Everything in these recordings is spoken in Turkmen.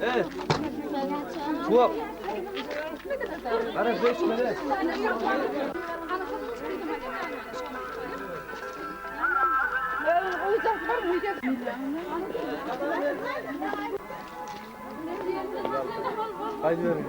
Evet. Tuğap. Ara beşmele. Haydi verin.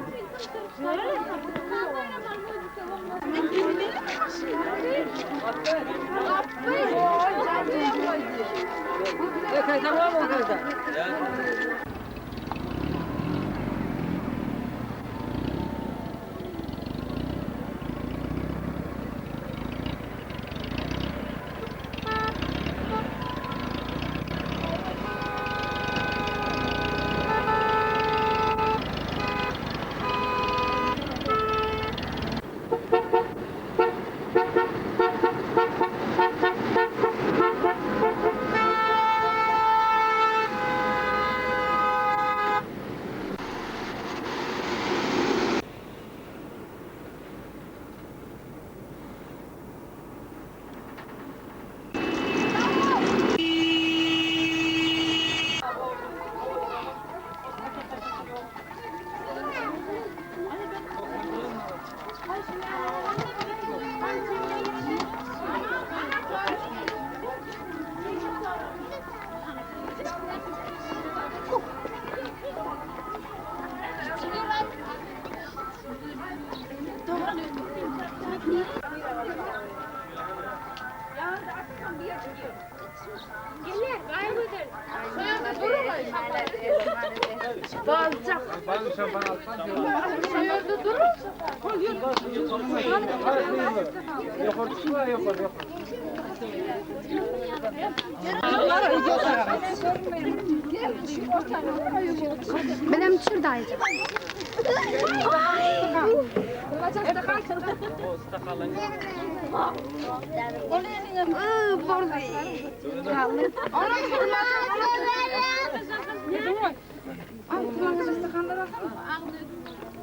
Benim şuradaydı.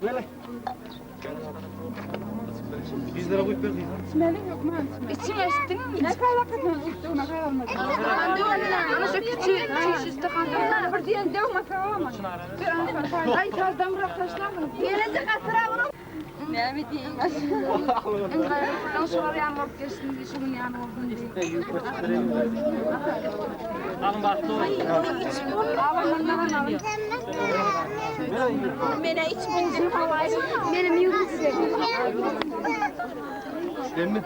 Böyle. 100 lira koyup ver İçim eşittin mi? Ne Ana şu küçük Bir diyen dövme tamam mı? Ay tazdan bırak taşlarım. Gelecek hatıra bunu. Ne mi diyeyim? Ben şular yan olup geçtim diye şunun yan oldum diye. Alın bastı. Alın bundan alın. Mene içmeyeceğim. Benim yüksek. Değil mi?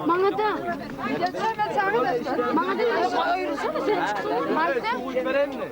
Bana da. Bana da. Koyup vereyim mi?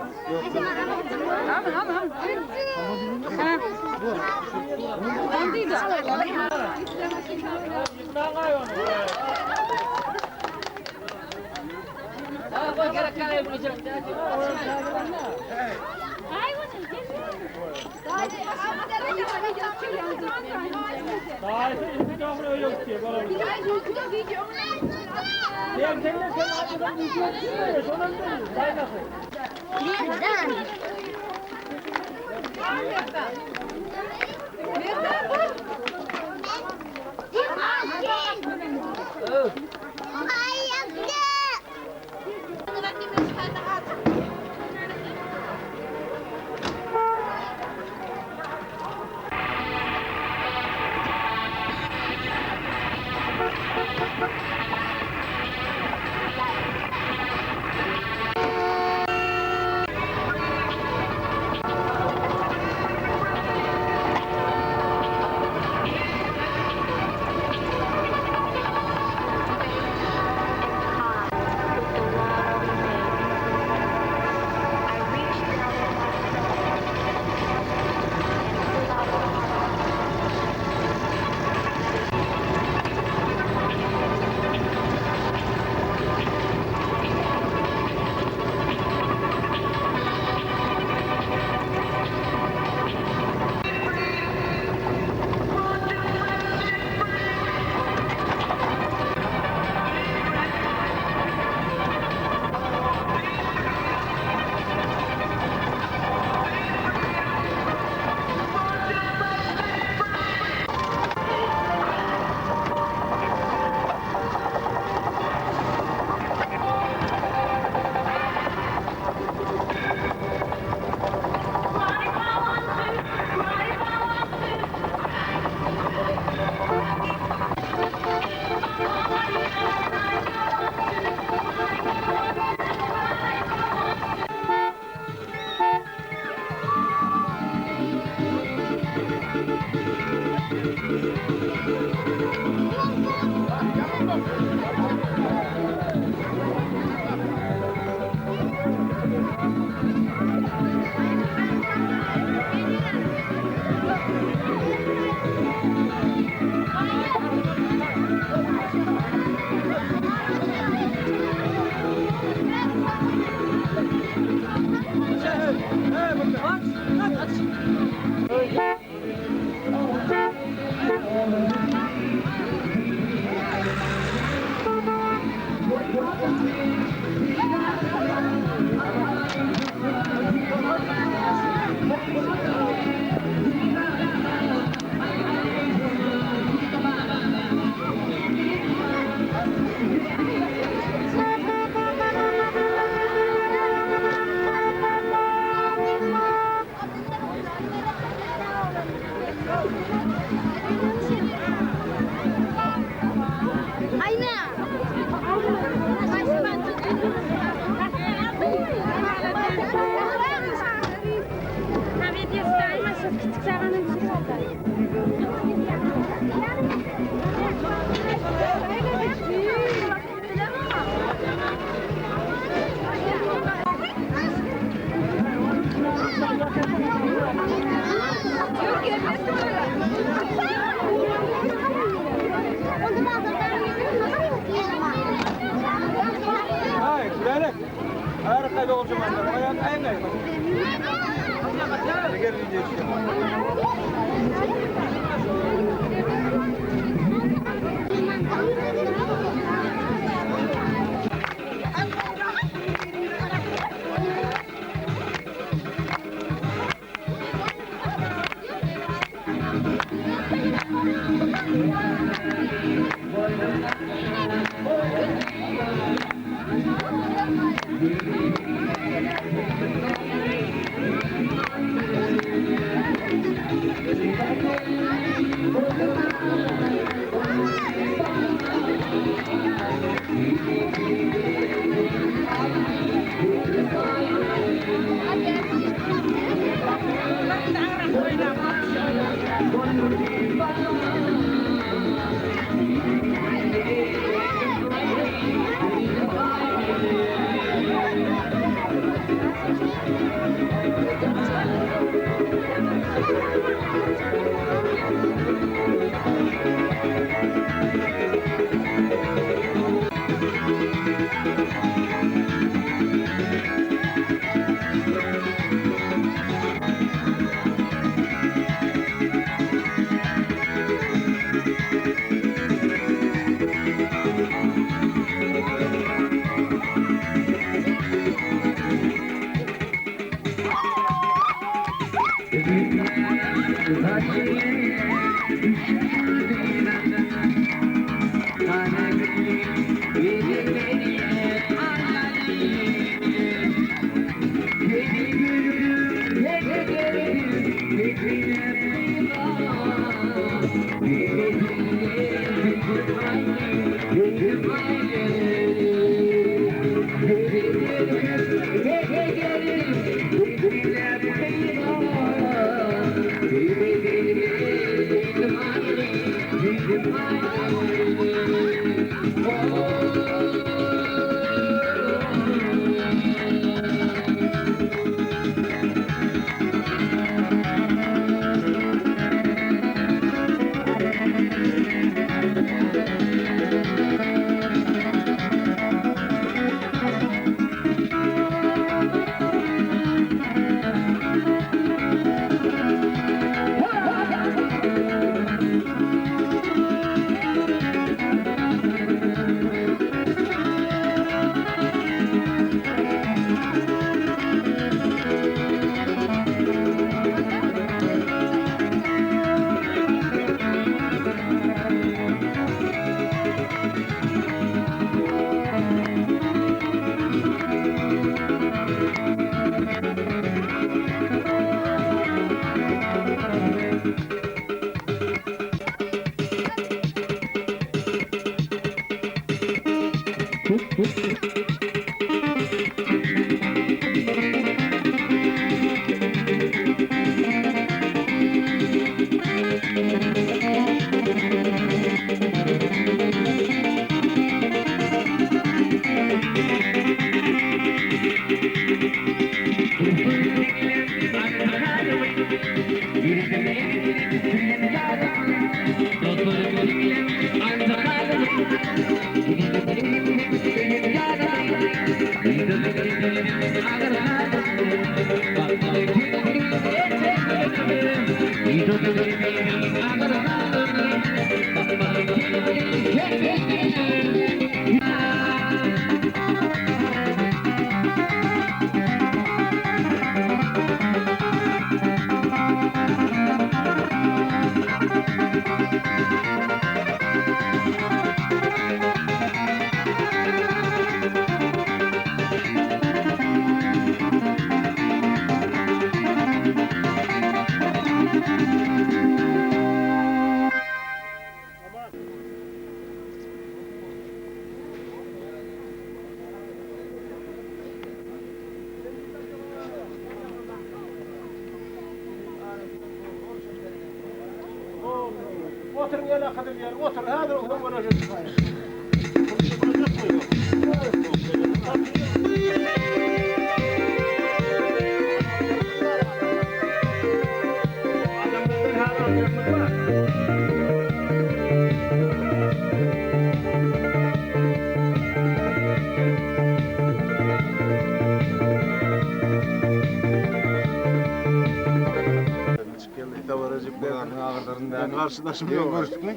Garşydaşym ýok. Görüşdükmi?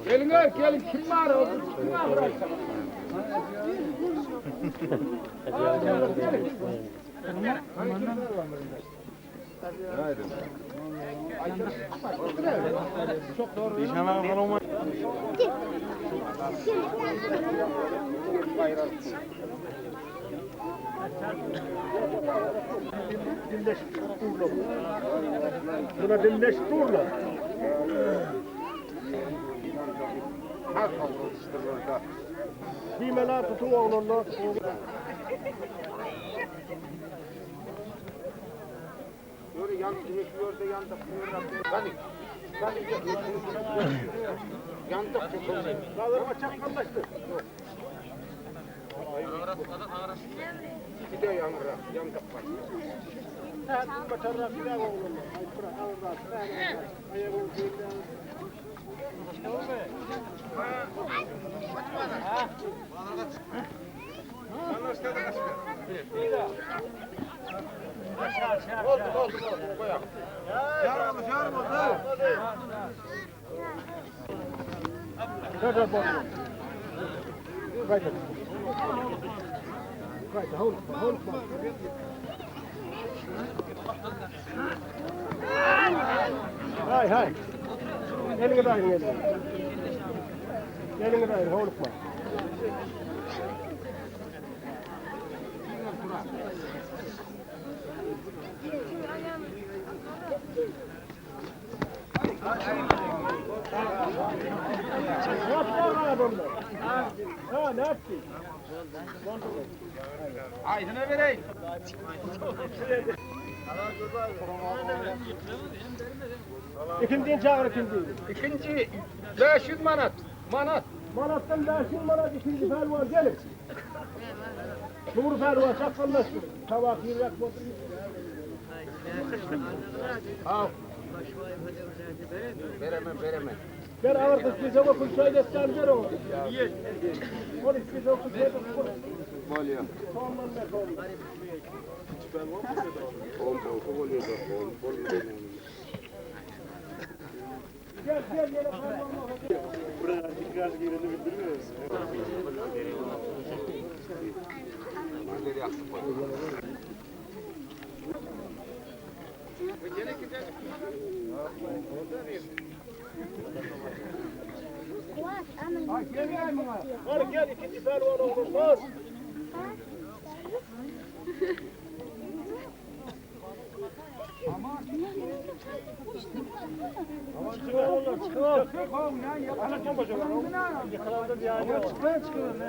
Geliň gelin kim bar o? Kim bar? Haydi. İnşallah olma. Buna dinleş durla. Dimeler tutu oğlunla. Dağlarıma çakkallaştı. Hay hay. Elini dayın elini. Elini dayın hoğlukma. Ne yaptı adamlar? Ha ne yaptı? Aydın'a vereyim. İkinciyi çağır ikinciyi. İkinci 500 manat. Manat. Manattan 500 manat ikinci pelvan gelin. Nuri pelvan çakallaştı. Tabak yürek motor. Veremem veremem. Ver ağır kız bize okul çay destan ver o. Onu bize okul çay destan. Bolýar. Sondan ver sondan. Gel gel yere pelvan var. Hadi gel ikinci pelvan oğlum var. Çıkın oğlum çıkın. Çıkın çıkın.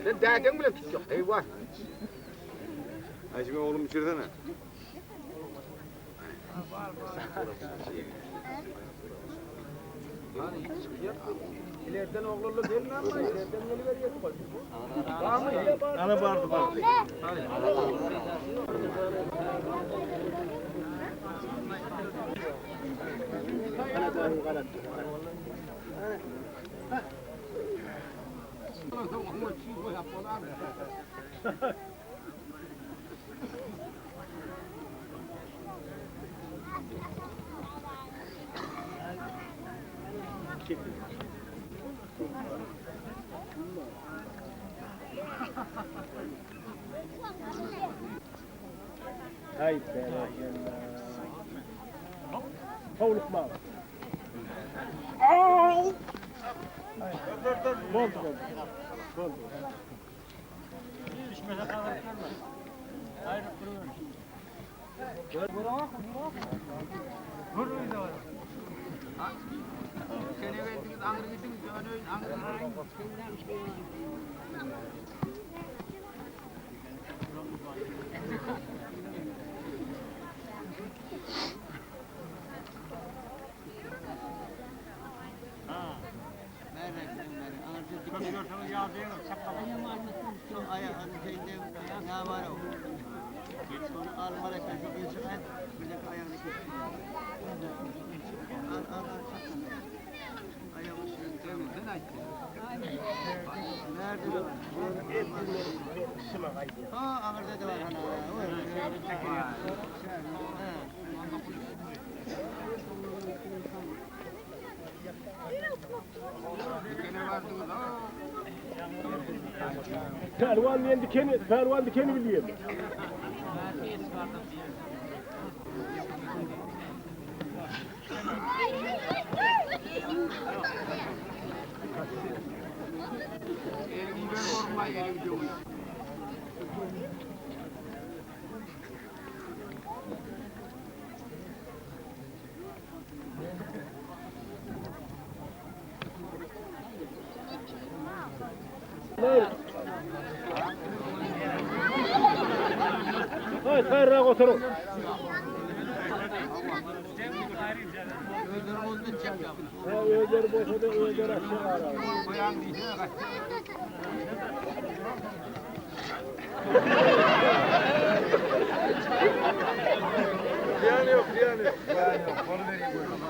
Sen derdin bile tutacak. Eyvah. Ayşe oğlum içirsene. İleriden oğlunla gelin ama ileriden geliveriyor. Ana bardı bak. Hay be. Havluk mal. Boldu boldu. Boldu. Seni verdiniz angır gidin, dönün angır gidin. Pälwan diýen dikeni, pälwan dikeni bilýär. Haý, haýrak oturyň. Özleri bolsa-da özleri aşağı garar. Ziyan yok, ziyan yok. Ziyan yok. Onu vereyim buyurun.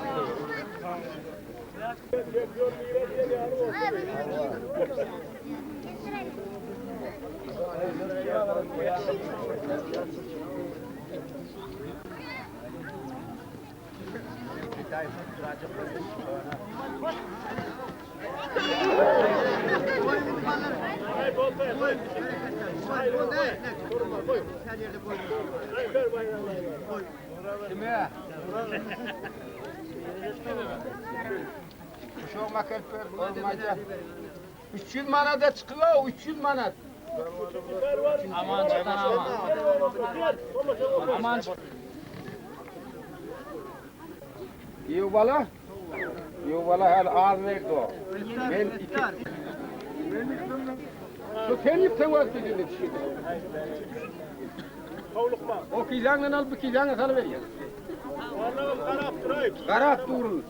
Kime? Şu maket olmayacak. 300 manata çıkıyor, 300 manat. Aman çıkan aman. Aman çık. İyi bala. İyi bala her az verdi o. Ben iki. Şu sen yıpsan vazgeçin şimdi. O kizanla al bu kizanla salıver ya. Garap durayım. Garap durun.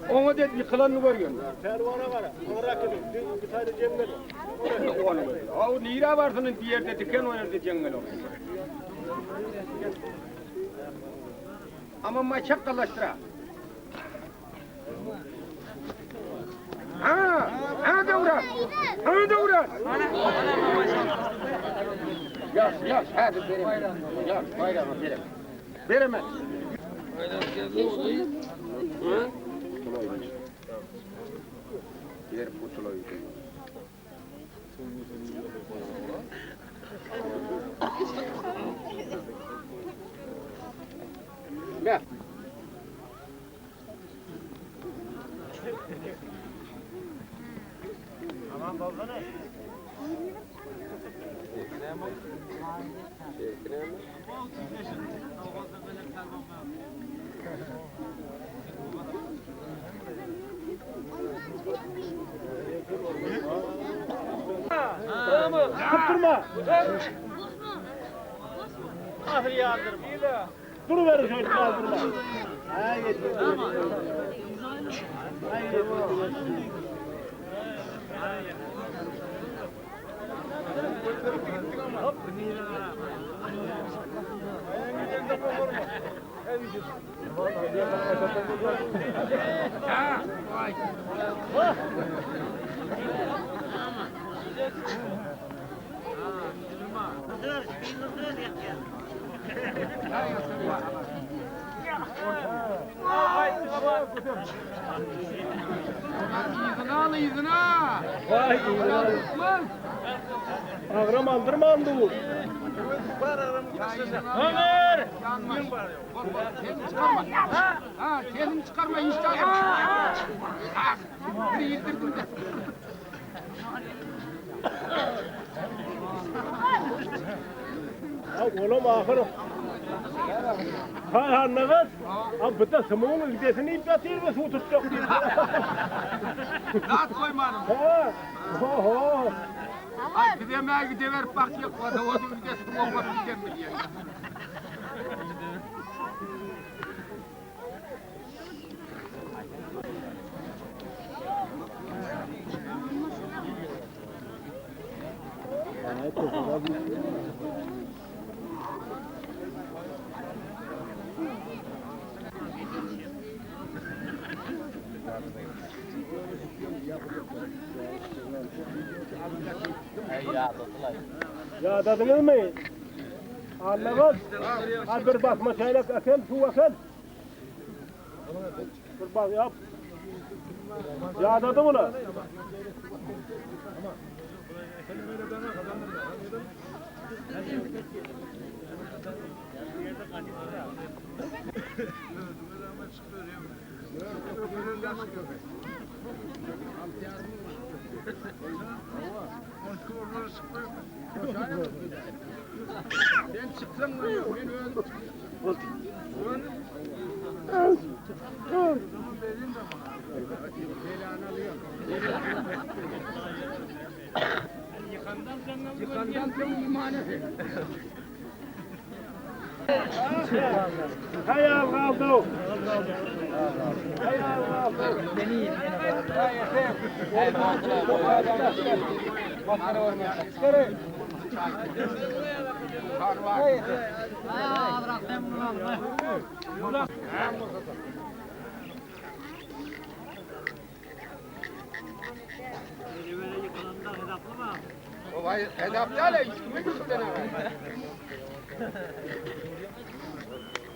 Ona dedi yıkılanını görüyorum. Pervana gara. Orak edin. Bir tane cengel. Onu. O nira varsının bir yerde diken o yerde cengel o. Ama maçak kalaştıra. Ha, ha davran. Ha davran. Yaş, yaş, hadi veremem. Yaş, bayrama veremem. Veremem. Hı? Yer putulaydı. Ne? Tutturma. Duruverin şöyle kaldırma. Ha yeter. Yığına yığına. Vay Agram aldırma andı bu. Ömer! Kendini çıkarma. Ha, kendini çıkarma inşallah. Ah, bir yildirdim de. Ha oğlum ahır. Ha ha nagaz. Ha bu da sımığın ülkesini iplatıyor ve su tutacak diye. Rahat koymanım. Ha. Oho. Ay gidemeye gidever bak yok. O da o da ülkesi olmaz mükemmel yani. Ýadadyňyzmy? Annagyz, ha bir basma çaýlak äkel, suw äkel. Bir bas, ýap. Ýadady bular. Haýal galdy. Haýal galdy.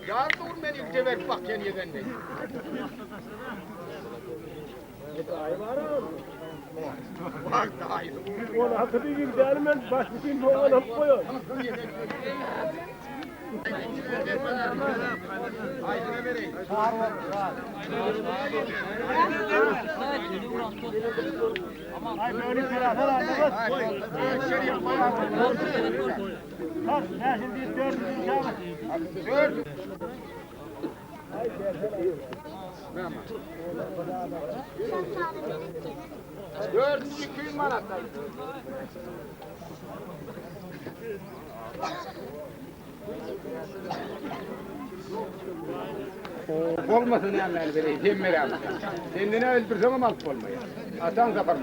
Yar dur beni ülke bak yani yegenle. Bak daha iyi. Onu hakkı bir gidelim ben baş bütün doğan alıp koyuyor. Aydın'a vereyim. Ay böyle beraber anlamaz. Bak ben şimdi dört Dört. Dört 200 manat. Olmasın yani ben vereyim. Kim vereyim? Kendini öldürsem ama alıp olmayı. Atan zafer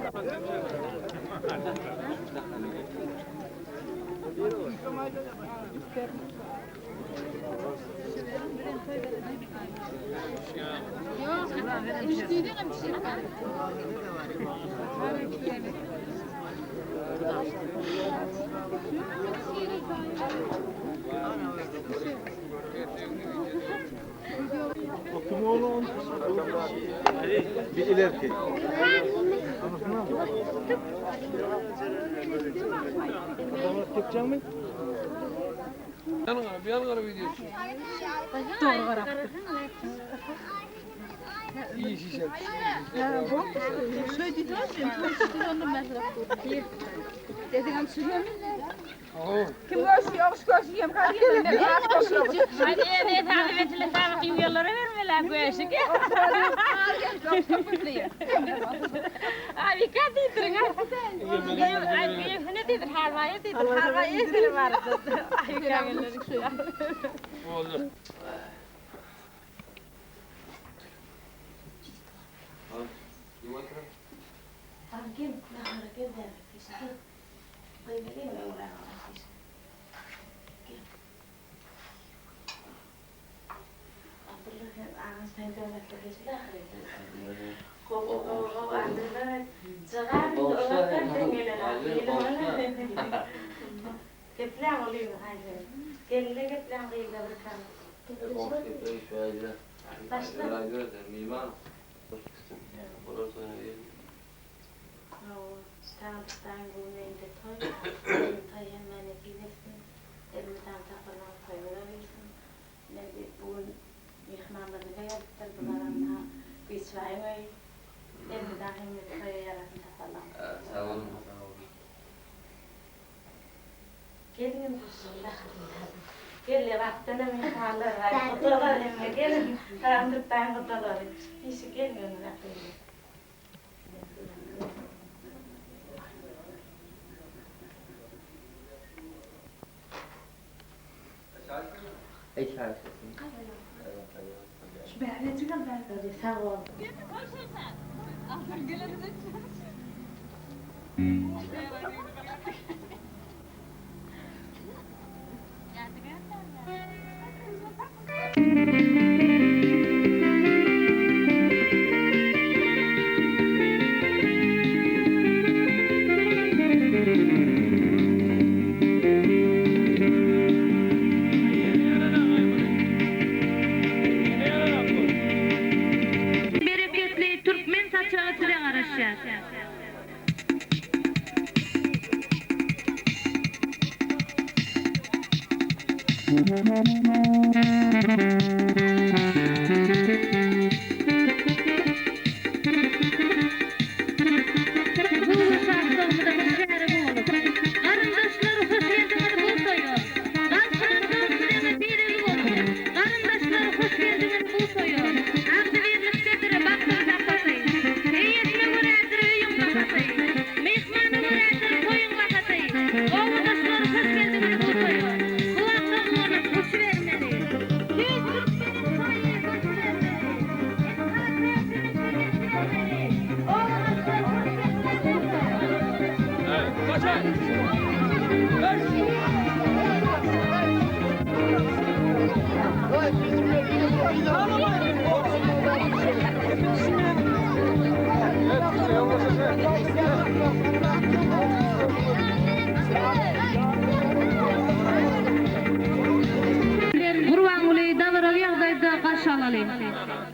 Bir ileriki. Kim görsün, yoğuş görsün, yem kalkayım. Ben aç görsün. Hadi evet hadi betile sağlık yollara vermeler bu eşik. Abi kat diydirin Ay ne diydir halvaya diydir halvaya diydir var. Ay Oldu. alaly.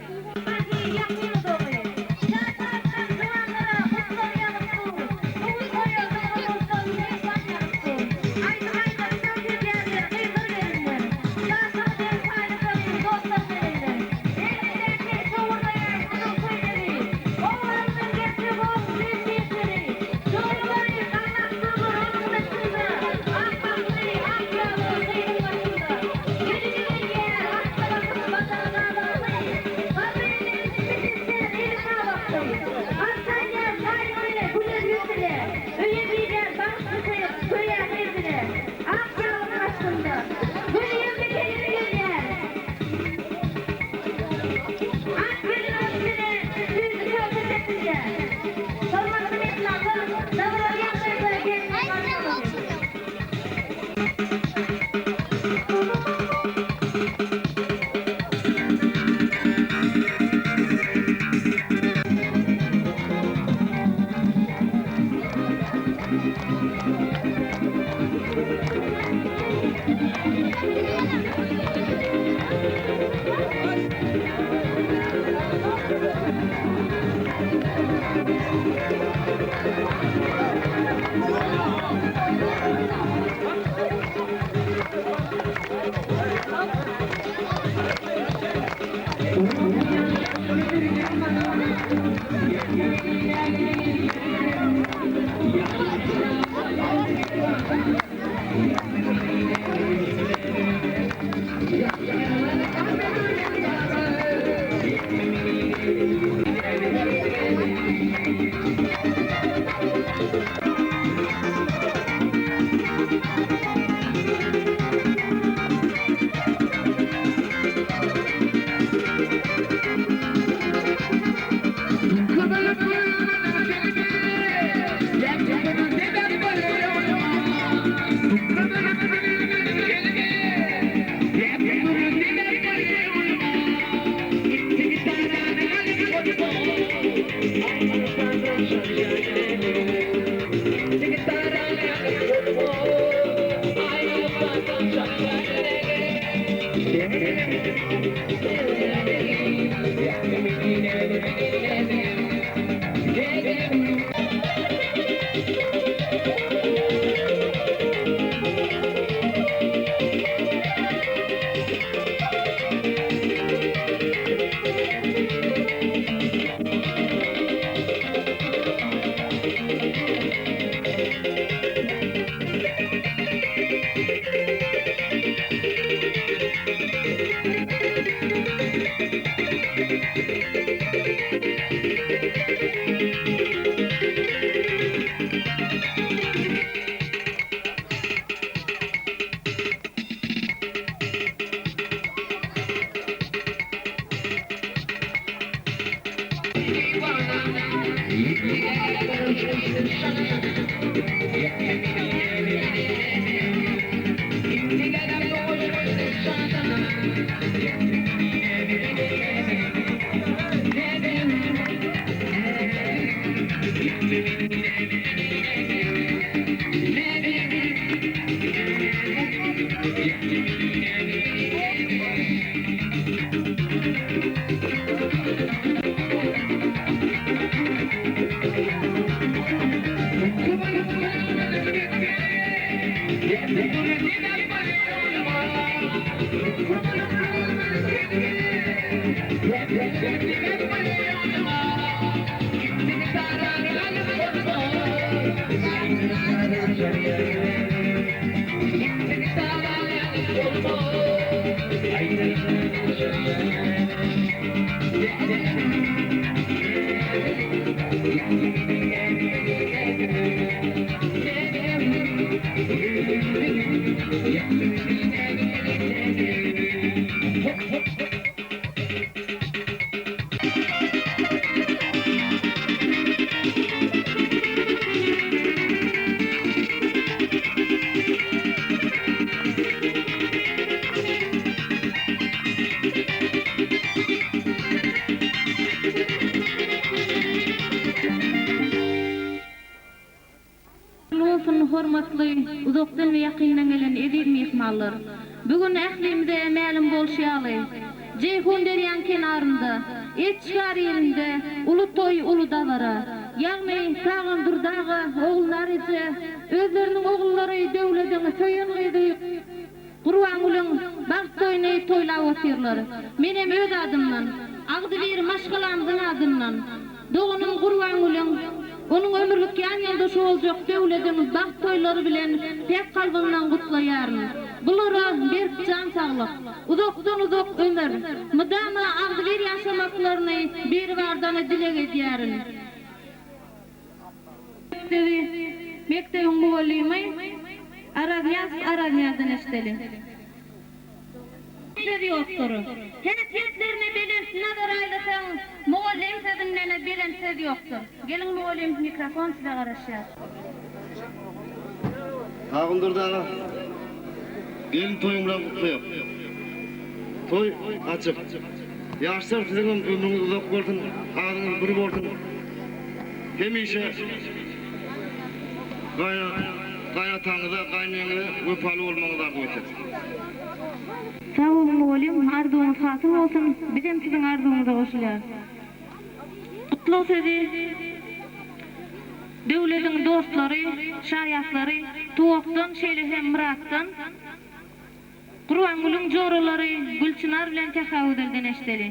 Bolsun hormatly uzakdan we ýakyndan gelen eziz myhmanlar! Bu gün ählimize mälim bolşy ýaly, Jeýhun derýaň kenarynda, et çykar ilinde uly toý, uly dabara. Ýagny, Tagandurdy aga, Ogulnar eje, özleriniň ogullary Döwlediň söýen gyzy Gurbangülüň bagt toýuny toýlap otyrlar. Menem öz adymdan, agzybir maşgalamyzyň adyndan, doganym Gurbangülüň, onuň ömürlik ýan ýoldaşy boljak Döwlediň bagt toýlary bilen päk kalbymdan gutlaýaryn. Bulara berk jan saglyk, uzakdan-uzak ömür, mydama agzybir ýaşamaklaryny Biribardan dileg edýärin. Mekdebi, mekdebiň mugallymy Araznyýazow Araznyýazdan eşideli. Söz ýokdur. Häsiýetlerine belent nazar aýlasaň, mugallym sözündene belent söz ýokdur. Geliň mugallym, mikrofon size garaşýar. Agundurdy aga, gelin toýuň bilen gutlaýak. Toý açyk. Ýaşlar siziňem ömrüňiz uzak bolsun, agzyňyz bir bolsun. Hemişe gaýynataňyza, gaýyneňize wepaly bolmagyňyzy arzuw etjek. Sag boluň mugallym, arzuwyňyz hasyl bolsun, bizem siziň arzuwyňyza goşulýarys. Gutlag sözi Döwlediň dostlary, şaýatlary Tuwakdan şeýle hem Myratdan, Gurbangülüň joralary Gülçynar bilen Sähragözelden eşideli.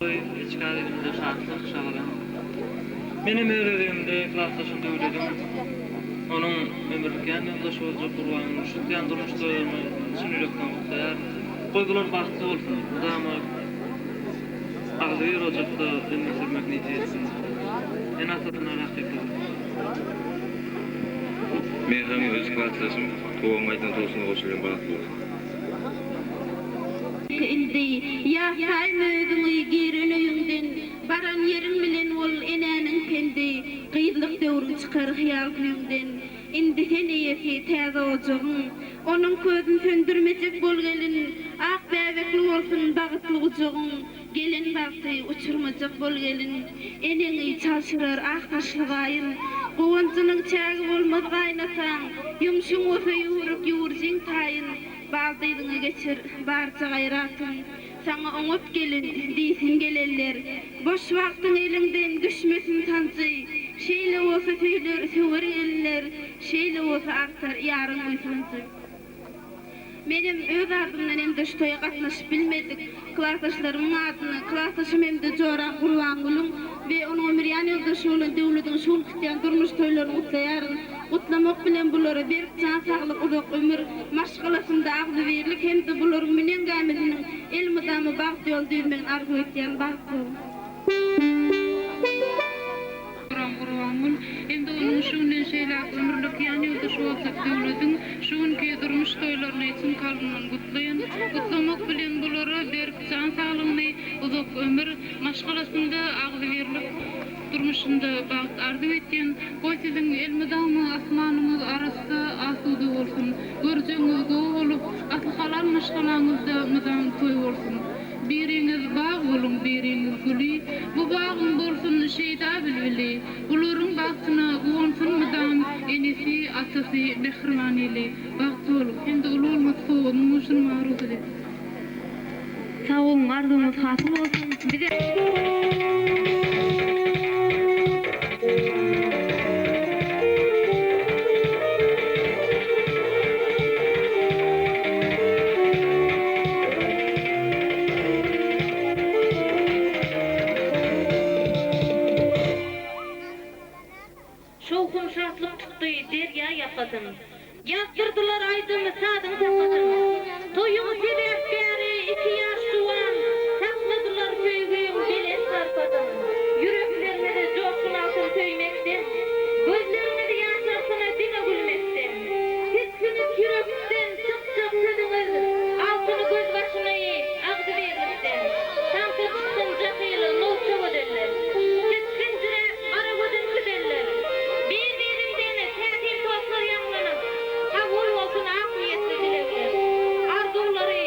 Toý içgär elimde şatlyk, şagalaň. Menem öz özümde klasdaşym Döwlediň, onuň ömürlik ýan ýoldaşy boljak Gurbanyň şu tutýan durmuş toýlaryny çyn ýürekden gutlaýaryn. Goý bular bagtly bolsunlar, mydama agzybir ojakda ömür sürmek nesip etsin. Ene-atasyna rahmetli bolsunlar. Men hem öz klasdaşym Tuwagyň aýdan tostuna goşulýan bagtly bolsun. Indi, ýatsaýma özüňi giren öýüňden, Baran ýeriň bilen bol enäniň pendi, Gyzlyk döwrüň çykar hyýal küýüňden. Indi sen eýesi täze ojagyň, Onuň közün söndürmejek bol gelin, Ak bäbekli bolsun bagytly gujagyň, Gelen bagty uçurmajak bol gelin. Eneňi çalşyrar ak saçly gaýyn, Guwanjynyň çägi bolmaz gaýynataň, Ýumşuň bolsa ýüwrük ýüwürjiň taýyn, Baldyzyňa geçir barja gaýratyň, Saňa oňat gelin diýsin gelenler. Boş wagtyň eliňden düşmesin sanjy, Şeýle bolsa söýler, söwer gelinler, Şeýle bolsa artar ýaryň buýsanjy. Menem öz adymdan hem-de şu toýa gatnaşyp bilmedik klasdaşlarymyň adyna, klasdaşym hem-de joram Gurbangülüň we onuň ömürýan ýoldaşy bolan Döwlediň şu gün tutýan durmuş toýlaryny gutlaýaryn. Gutlamak bilen bulara berk jan saglyk, uzak ömür, maşgalasynda agzybirlik hem-de bularyň münen gämisiniň elmydama bagt ýol düzmegini arzuw etýän. Bagtly boluň! Joram Gurbangül hem-de onuň şu günden şeýläk ömürlik ýan ýoldaşy boljak Döwlediň şu günki durmuş toýlaryny çyn kalbymdan gutlaýan. Gutlamak bilen bulara berk jan saglygyny, uzak ömür, maşgalasynda agzybirlik, durmuşynda bagt arzuw etýän. Goý siziň elmydama asmanyňyz arassa, asuda bolsun. Görjegiňiz gowy bolup, asly halal maşgalaňyzda mydam toý bolsun. Biriňiz bag boluň, biriňiz güli, Bu bagyň bolsun şeýda bilbili. Bularyň bagtyna guwansyn mydam Enesi, atasy, mähriban ili. Bagtly boluň hem-de uly bolmadyk sowgadyň gowşurmaga rugsat ediň. Sag boluň arzuwyňyz hasyl bolsun bize. Şowhun-şatlyk tutdy derýa ýakasyn. Ýazdyrdylar aýdymy sazyň sakasyn. Toýuň sebäpkäri iki ýaş juwan, Sakladylar söýgiň belent sarpasyn. Ýüreklerňizi joşgun alsyn söýmekden, Gözleriňizi ýaşarsyn diňe gülmekden. Tisginip ýürekden çykjak sözüňiz, Alsyn gözbaşyny agzybirlikden. Tagta çyksyn jahyl nowça gözeller, Tisginjiräp gara gözün süzenler. Bir-birinden täsin tostlar ýaňlanyp, Kabul bolsun ak niýetli dilegler. Arzuwlary.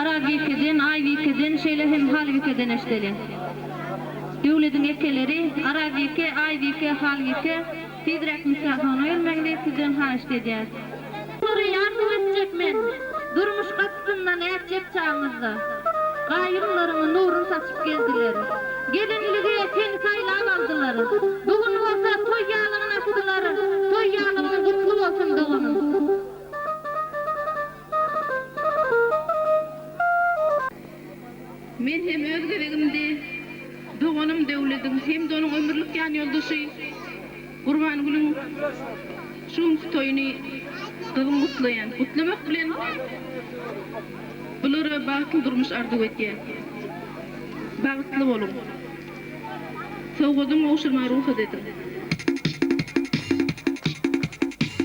Arazbikeden, Aýbikeden, şeýle hem Halbikeden eşideliň. Döwlediň ekeleri, Arazbike, Aýbike, Halbike, tizräk mikrofona gelmegiňizi sizden haýyşt edýäris. Olary arzuw etjek men, durmuş gapysyndan ätjek çagyňyzda. Gaýymlaryň nurun saçyp geldiler. Gelinlige seni saýlap aldylar. Bu gün bolsa toý ýalygyny atdylar. Toý ýalygyň gutly bolsun doganym. Men hem öz gezegimde doganym Döwlediň hem-de onuň ömürlik ýanýoldaşy Gurbangülüň. Şu günki toýuny gyzgyn gutlaýan. Gutlamak bilen bulara bagtly durmuş arzuw etýän. Bagtly boluň. Sowgadyň gowşurmaga rugsat ediň.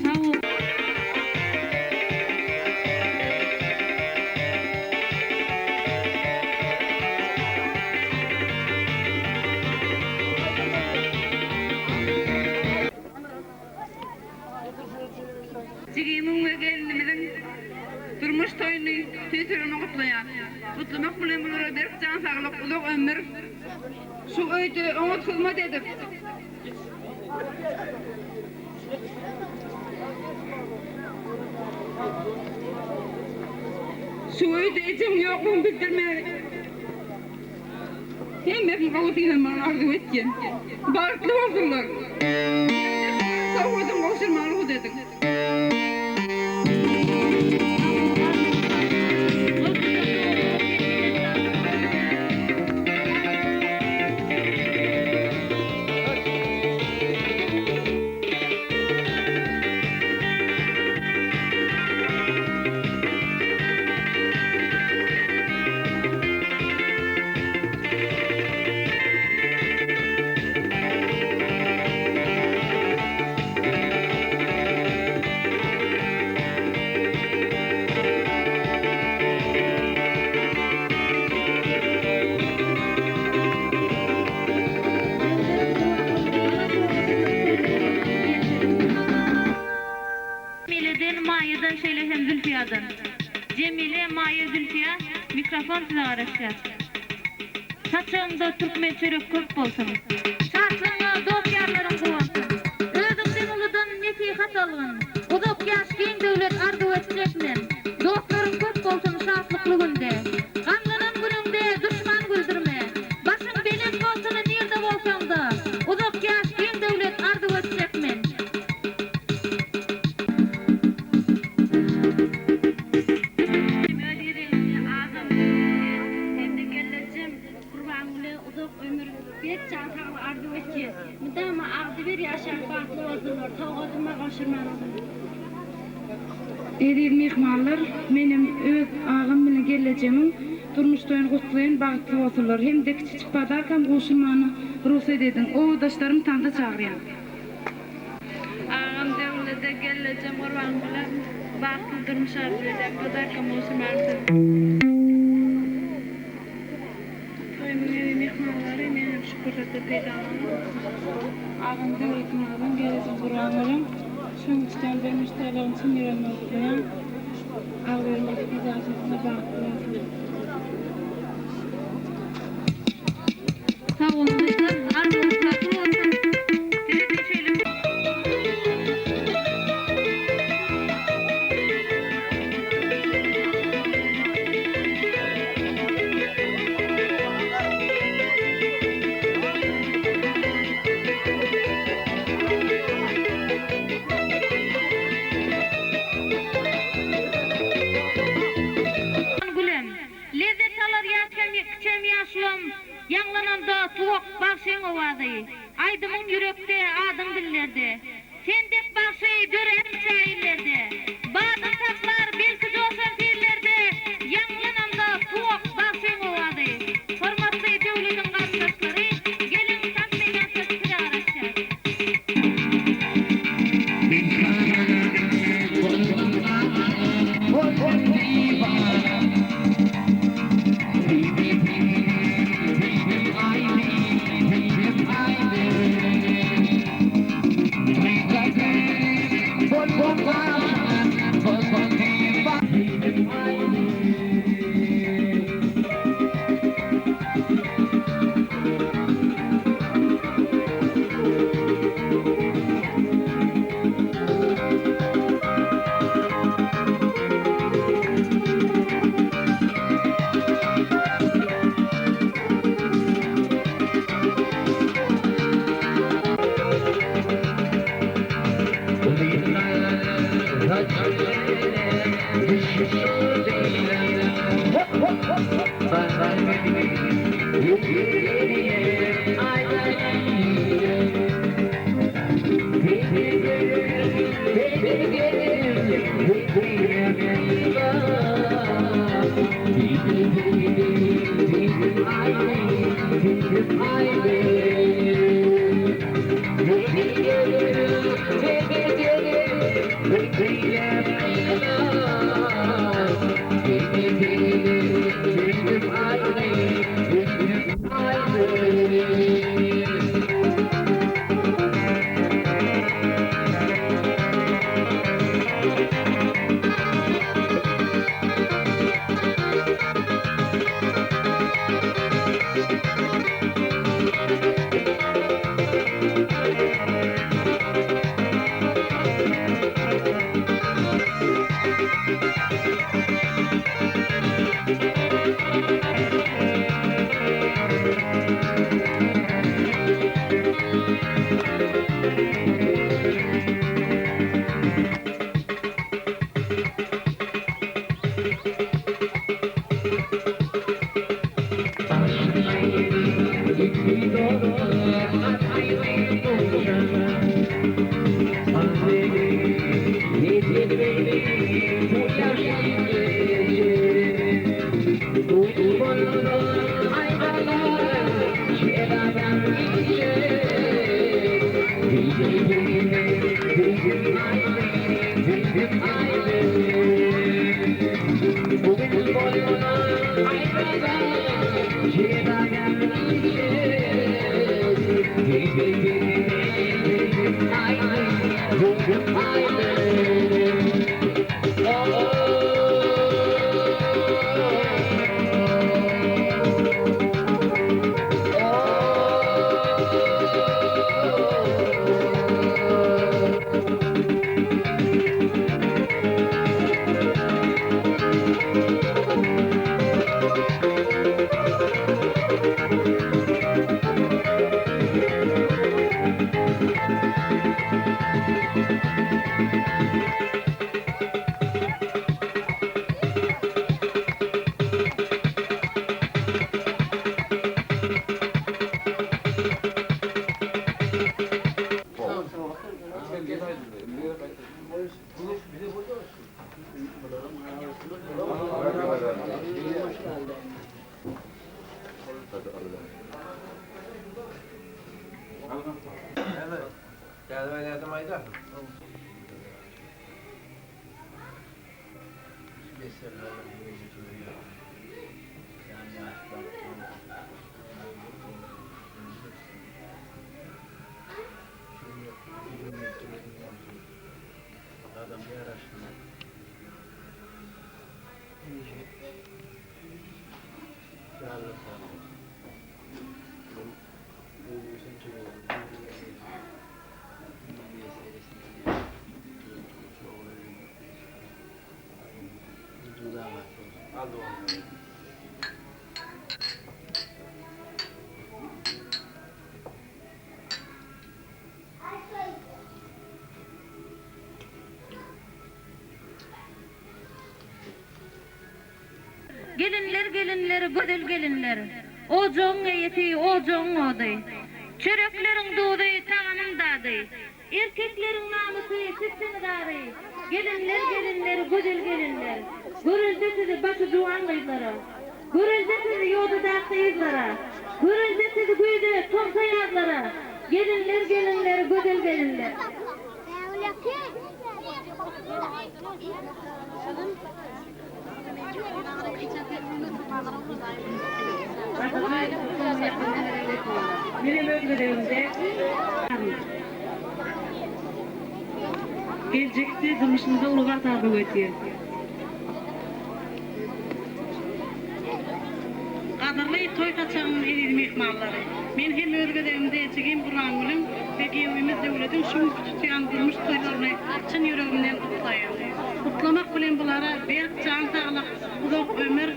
Sag boluň. Jigimiň we gelnimiziň durmuş toýuny tüýs ýüregimden gutlaýan. Gutlamak bilen bulara berk jan saglyk, uzak ömür, şu öýde oňat hyzmat edip, şu öýde ejeň ýoklugyny bildirmän, Hemmesini gowy synanmagyny arzuw etýän. Bagtly bolsunlar. Sowgadyň gowşurmagyny rugsat ediň. Jemileden, Maýadan şeýle hem Zülfiýadan. Jemile, Maýa, Zülfiýa mikrofon size garaşýar. Saçagyňda türkmen çörek köp bolsun. Şatlygyňa dost-ýarlaryň guwansyn. Özüňden uludan nesihat algyn. Uzak ýaş, giň döwlet arzuw etjek men. Dostlaryň köp bolsun şatlykly günde. Gamlanan günüňde duşman güldürme. Başyň belent bolsun nirde bolsaňda. Uzak ýaş, giň döwlet arzuw etjek men. Öz gezeginde agam Döwletge hem-de gelnejem Gurbangüle uzak ömür, berk jan saglyk arzuw etýäs. Mydama agzybir ýaşap bagtly bolsunlar. Sowgadyma gowşurmaly boldum. Eziz myhmanlar, menem öz agam bilen gelnejemiň durmuş toýuny gutlaýyn, bagtly bolsunlar hem-de kiçijik podarkam gowşurmana rugsat ediň. Obadaşlarymy tansa çagyrýan. Agam Döwlede gelnejem Gurbangüle bagtly durmuş arzuw edýän podarkam gowşurmaly. Toýumyň eziz myhmanlary men hem şu pursatdan peýdalanyp agam Döwletmyradyň gelnejem Gurbangülüň şu gün tutýan durmuş toýlaryny çyn ýüregimden gutlaýan. Agzybir birlikde ýaşasynlar bagtly bolsunlar. Sag boluň dostlar arzuwyňyz kabul bolsun sizede şeýle. Gülem. Lezzet alar ýaş hem kiçem ýaşulam, Ýaňlananda tuwak bagşyň owazy. Aýdymyň ýürekde, adyň dillerde. Sen dek bagşy döränçä illerde. Badyň saklar belki joşan sillerde, Ýaňlananda tuwak bagşyň owazy. Hormatly Döwlediň garyndaşlary, geliň tans meýdançasy size garaşýar. Gelinler gelinler gözel gelinler Ojagyň eýesi ojagyň ody Çörekleriň duzy tagamyň dady Erkekleriň namysy sizsiňiz ary Gelinler gelinler gözel gelinler Görelde sizi başy juwan gyzlara Görelde sizi ýodadaky yzlara Görelde sizi güýze tomsa ýazlara Gelinler gelinler gözel gelinler. Menem öz gezegimde geljekde durmuşyňyzda uly bagt arzuw edýän. Gadyrly toý saçagynyň eziz myhmanlary! Men hem öz gezegimde jigim Gurbangülüň we giýewimiz Döwlediň şu günki tutýan durmuş toýlaryny çyn ýüregimden gutlaýan. Gutlamak bilen bulara berk jan saglyk, uzak ömür,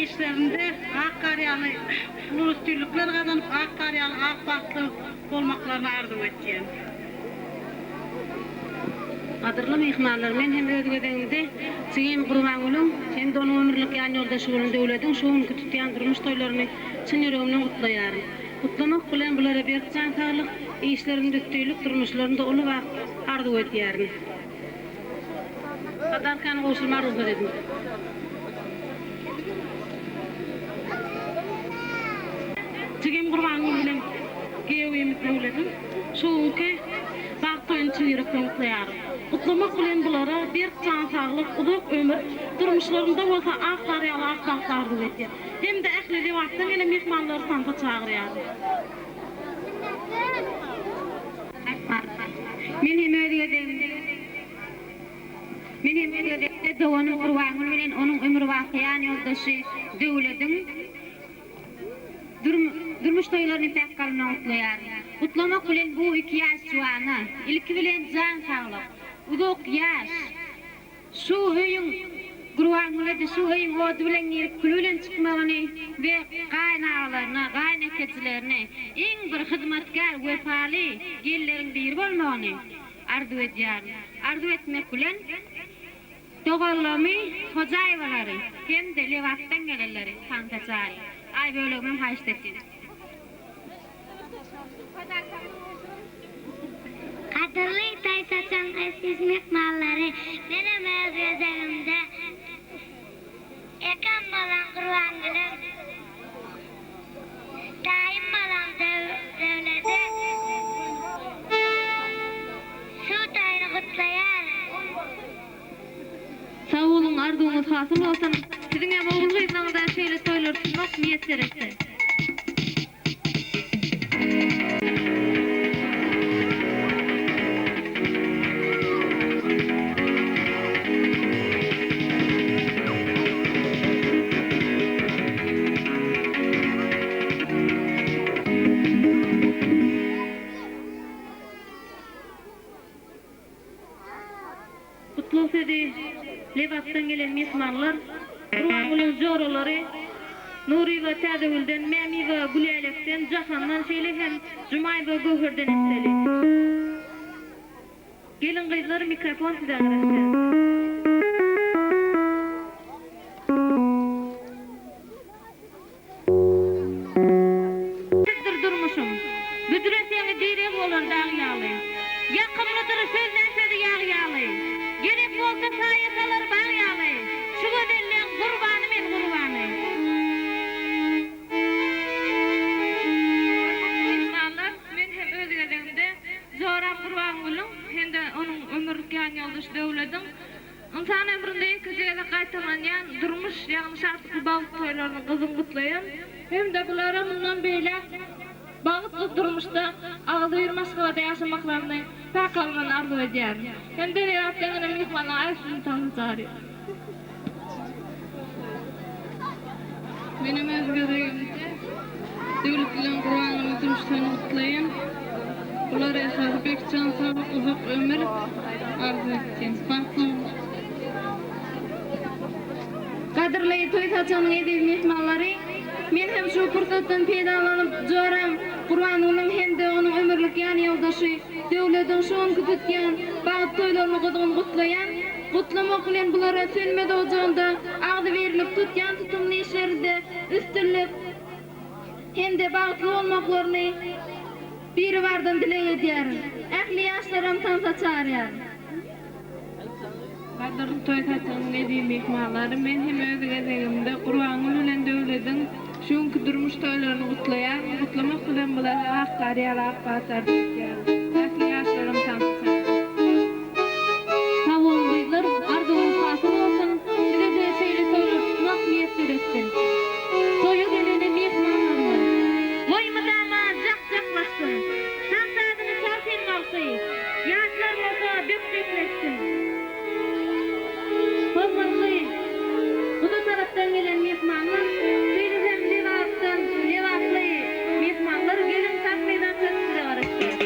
işlerinde ak gar ýaly uly üstünlikler gazanyp, ak gar ýaly ak bagtly bolmaklaryny arzuw etýän. Gadyrly myhmanlar, men hem öz gezegimde jigim Gurbangülüň hem-de onuň ömürlik ýanýoldaşy bolan Döwlediň şu günki tutýan durmuş toýlaryny çyn ýüregimden gutlaýaryn. Gutlamak bilen bulara berk jan saglyk, işlerinde üstünlik, durmuşlarynda uly bagt arzuw edýärin. Podarkany gowşurmaga rugsat ediň. Jigim Gurbangül bilen giýewimiz Döwlediň şu günki bagt toýuny çyn ýürekden gutlaýaryn. Gutlamak bilen bulara berk jan saglyk, uzak ömür, durmuşlarynda bolsa ak gar ýaly ak bagt arzuw edýän. Hem-de ähli Lebapdan gelen myhmanlary tansa çagyrýaryn. Men hem öz gezegimde Men hem öz gezegimde doganym Gurbangül bilen onuň ömürbaky ýan ýoldaşy Döwlediň durmuş toýlaryny päk kalbymdan gutlaýaryn. Gutlamak bilen bu iki ýaş juwana, ilki bilen jan saglyk, uzak ýaş, şu öýüň Gurbangüle-de şu öýüň ody bilen girip küli bilen çykmagyny we gaýynagalaryna, gaýynekejilerine iň bir hyzmatkär, wepaly gelinleriň biri bolmagyny arzuw edýärin. Arzuw etmek bilen, Doganlarymy Hojaýewalary hem-de Lebapdan gelenleri tansa çaýy. Aý bölegimem haýyşt etýän. Gadyrly toý saçagyň eziz myhmanlary, menem öz gezegimde ekem bolan Gurbangülüm, daýym bolan Döwlede şu toýuny gutlaýaryn. Sag boluň arzuwyňyz hasyl bolsun. Siziňem ogul gyzlaňyza şeýle toýlar tutmak miýesser etsin. Gutlag sözi Lebapdan gelen myhmanlar, Gurbangulyň joralary Nuryýewa Täzegülden, Mämiýewa Gülälekden, Jahandan, şeýle hem Jumaýewa Göwherden etmeli. Gelin-gyzlar mikrofon size garaşýar. Sizdir durmuşym. Büdreseňi direg bolar dag ýaly. Ýakymlydyr sözlän sözi ýag ýaly. Gerek bolsa saýa salar bag ýaly. Şu gözelleň gurbany men gurbany. Hormatly myhmanlar, men hem öz gezegimde joram Gurbangülüň hem-de onuň ömürlik ýanýoldaşy Döwlediň Ynsan ömründe ýekeje gezek gaýtalanýan durmuş, ýagny şatlykly bagt toýlaryny gyzgyn gutlaýan hem-de bulara mundan beýläk bagtly durmuşda agzybir maşgalada ýaşamaklaryny päk kalbymdan arzuw edýärin. Hem-de Lebapdan gelen myhmanlaryň ählisini tansa çagyrýan. Menem öz gezegimde Döwlet bilen Gurbanguly durmuş toýuny gutlaýan. Bulara esasy berk jan saglyk, uzak ömür arzuw etýän. Bagtly boluň. Gadyrly toý saçagynyň eziz myhmanlary, men hem şu pursatdan peýdalanyp, joram Gurbangulyň hem-de onuň ömürlik ýan ýoldaşy Döwlediň şu günki tutýan bagt toýlaryny gyzgyn gutlaýan. Gutlamak bilen bulara sönmez ojagynda agzybirlik tutýan tutumly işlerinde üstünlik hem-de bagtly bolmaklaryny Biribardan dileg edýärin. Ähli ýaşlaram tansa çagyrýaryn. Gadyrly toý saçagynyň eziz myhmanlary, men hem öz gezegimde Gurbangül bilen Döwlediň şu günki durmuş toýlaryny gutlaýaryn. Gutlamak bilen bulara ak gar ýaly ak bagt arzuw edýärin. Ähli ýaşlaram tansa çagyrýaryn. Sag boluň gyzlar, arzuwyňyz hasyl bolsun, size-de şeýle toýlar tutmak miýesser etsin. Toýa gelene myhmanlarymyz. Goý mydama jak-jaklaşsyn. Tans sazyny çal sen bagşy. Ýaşlar bolsa bökjekleşsin. Hormatly guda tarapdan gelen myhmanlar, şeýle hem Lebapdan lebaply myhmanlar geliň tans meýdançasy size garaşýar.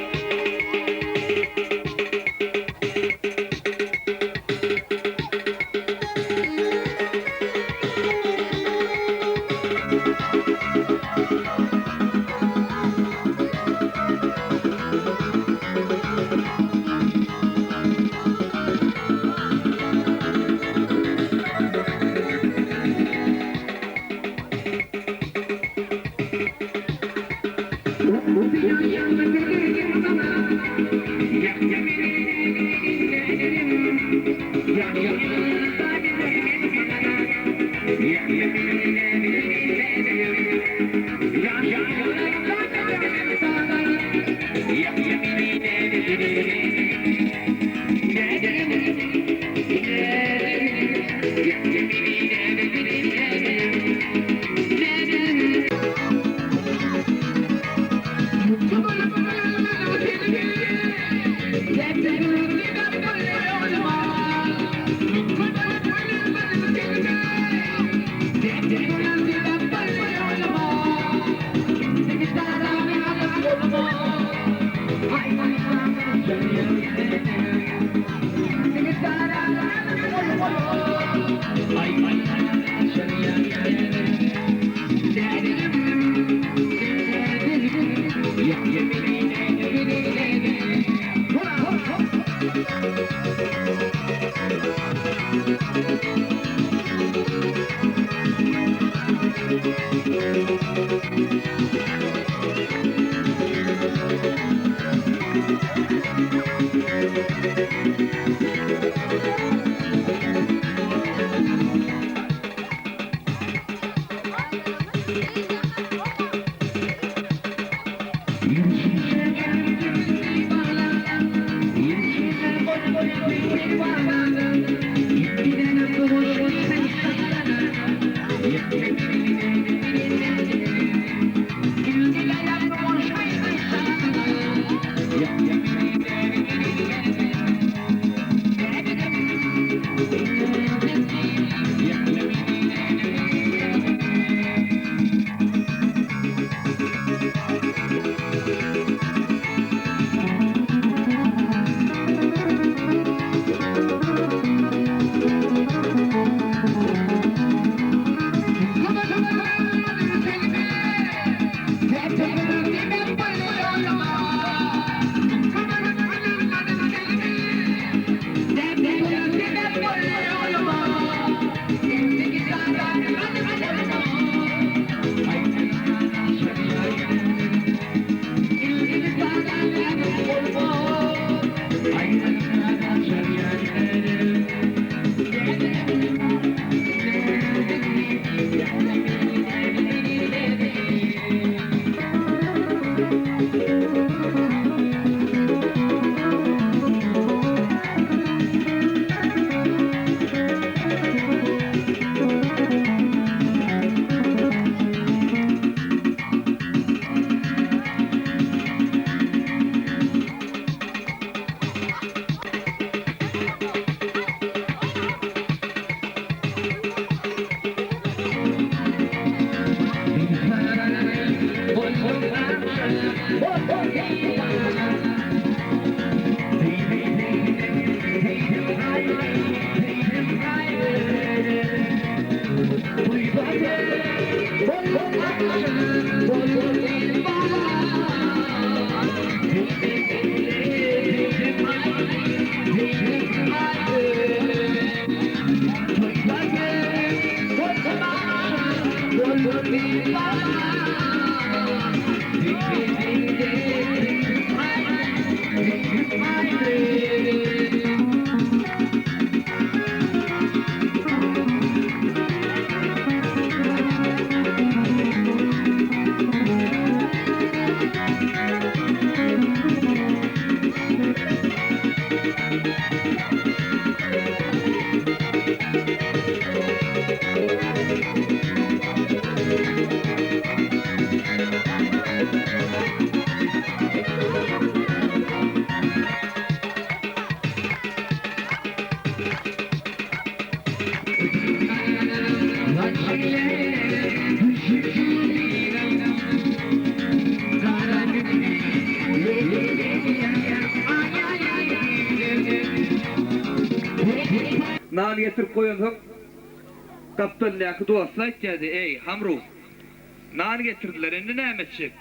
Nan getirip goýansoň, gapdalyndaky dosty aýtýardy, Eý, Hamru, nan getirdiler, indi näme etjek?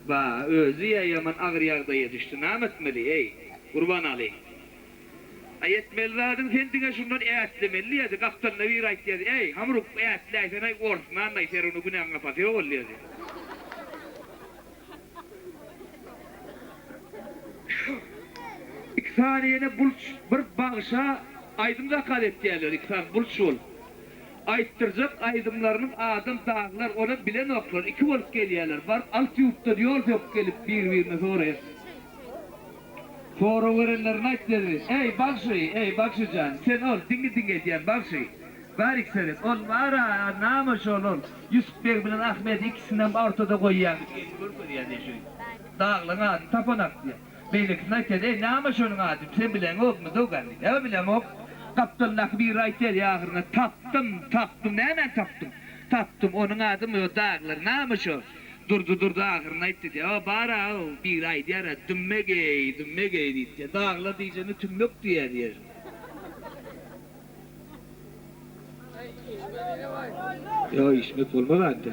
Ba, özi-ä ýaman agyr ýagdaýa düşdi, name etmeli, eý, Gurbanaly? Aý, etmeli zadyň sen diňe şundan ätlemeli diýýärdi. Gapdalynda biri aýtýardy, Eý, Hamruk, ätläýsen-aý, ors nan-aý, ser ony günäň gapasy ýok ol diýýärdi. Iki sany ýene bulç bir bagşa aýdym zakaz etýärler, iki sany bulç bolup. Aýtdyrjak aýdymlarynyň adam daglar, onam bilenoklar, iki bolup gelýärler. Baryp alt ýurtdan ýol söküp gelip bir-birine soraýar. Sorag berenlerine aýtýardy, Eý, bagşy, eý, bagşy jan, sen ol diňi-diňi edýän bagşy. Barik seret, ol bar-a, name şol ol, Ýusup beg bilen Ahmedi ikisinem ortada goýýaň, diýip görkezýär diýýär, şu daglaryň adyny tapanak diýýär. Beýlekisine aýtýar, Eý, näme şonuň ady, sen bileňokmy, dogan? diýýär. Ýa, bilemok. Gapdalyndaky biri aýtýar, ýa ahyrynda, Tapdym, tapdym, nämäni tapdyň? Tapdym, onuň adymy, o daglar, näme şo? Durdy, durdy, ahyrynda aýtdy diýýär. O, bar-a, o biri aýdýar-a, Dümmek-eý, dümmek-eý diýip diýýär. Daglar diýjegine tümmek diýýär diýýär. Ýok, içmek bolmaz ante.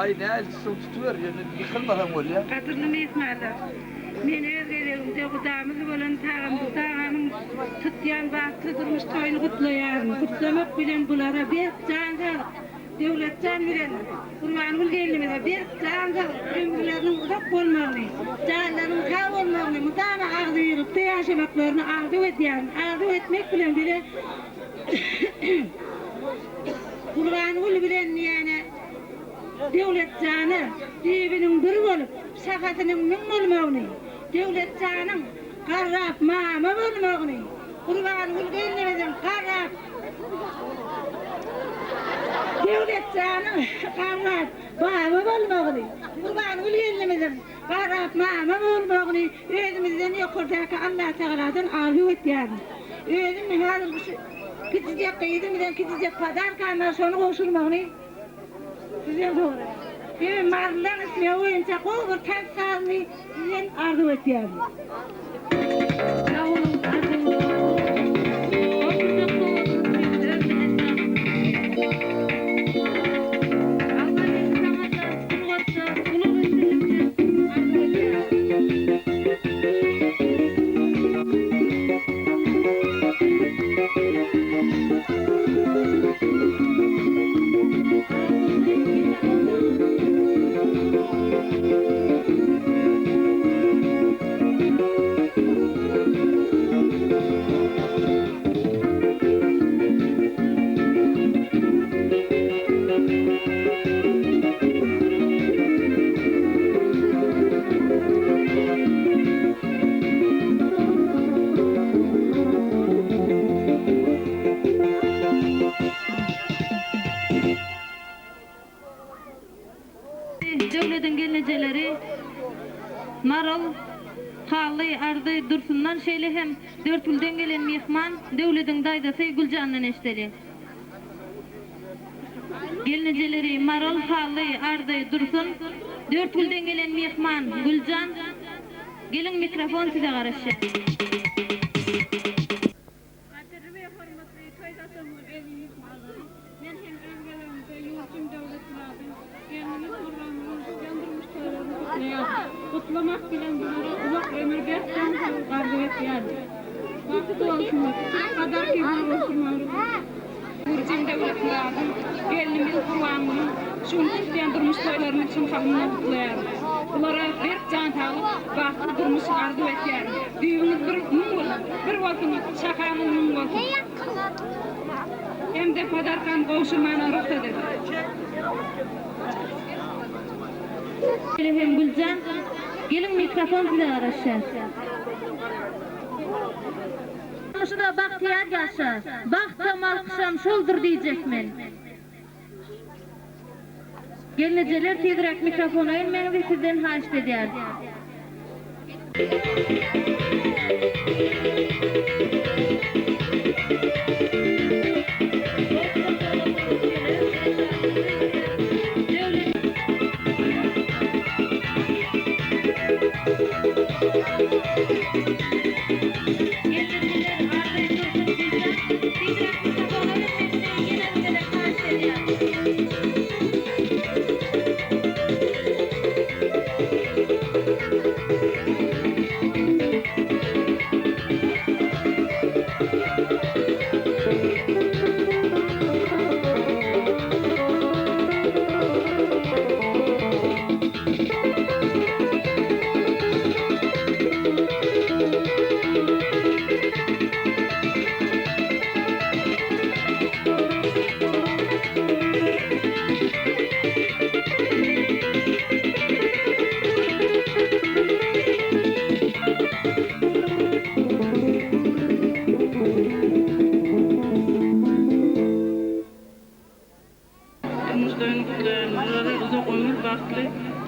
Aý näl tutsaň tutuber ýöne ýykylmasaň bolýa. Gadyrly myhmanlar! Men öz gezegimde gudamyz bolan Tagamdurdy aganyň tutýan bagtly durmuş toýuny gutlaýaryn. Gutlamak bilen bulara berk jan saglyk, Döwletjan bilen Gurbangül gelnimize berk jan saglyk, ömürleriniň uzak bolmagyny, janlarynyň sag bolmagyny, mydama agzybirlikde ýaşamaklaryny arzuw edýärin. Arzuw etmek bilen bile Gurbangül bilen ýene Döwletjana düýbüniň bir bolup, şahasynyň müň bolmagyny, Döwletjanyň garrap mama bolmagyny, Gurbangül gelnimiziň garrap Döwletjanyň garrap baba bolmagyny, Gurbangül gelnimiziň garrap mama bolmagyny özümizden ýokardaky Allatagaladan arzuw etýärin. Özüm häzir şu kiçijek gyzym bilen kiçijek podarkam bar, şony gowşurmagyny sizden soraýan. Hemem marylylaryň islegi boýunça gowy bir tans sazyny sizden arzuw etýärin. Sag boluň, arzuwyňyz kabul bolsun. Gowşurjak sowgadyňyz üçin öz minnetdarlygymyzy bildirýäris. Almagül saňa-da sungatda uly üstünlikler arzuw edýäris. Döwlediň gelnejeleri Maral, Hally, Arzy, Dursundan şeýle hem Dörtgülden gelen myhman Döwlediň daýzasy Güljandan eşideli. Gelnejeleri Maral, Hally, Arzy, Dursun, Dörtgülden gelen myhman Güljan, geliň mikrofon size garaşýar. Gadyrly we hormatly toý saçagymyzyň eziz myhmanlary! Men hem öz gezegimde ýurdum Döwletmyradyň, gelnimiz Gurbangulyň tutýan durmuş toýlaryny gutlaýaryn. Gutlamak bilen bulara uzak ömür, berk jan saglyk arzuw etýärin. Bagtly bolsunlar! Gadar kebir bolsun Magtymguly! Ýurdum Döwletmyradyň, gelnimiz Gurbangulyň şu gün tutýan durmuş toýlaryny çyn kalbymdan gutlaýaryn. Bulara berk jan saglyk, bagtly durmuş arzuw etýärin. Düýbüňiz bir müň bolsun, bir bolsun, şahaňyz müň bolsun. Hem-de podarkany gowşurmana rugsat ediň. Şeýle hem Güljan, geliň mikrofon size garaşýar. Durmuşyda bagtyýar ýaşa. Bagtam alkyşam şoldur diýjek men. Gelnejeler tizräk mikrofona gelmegiňizi sizden haýyşt edýäris.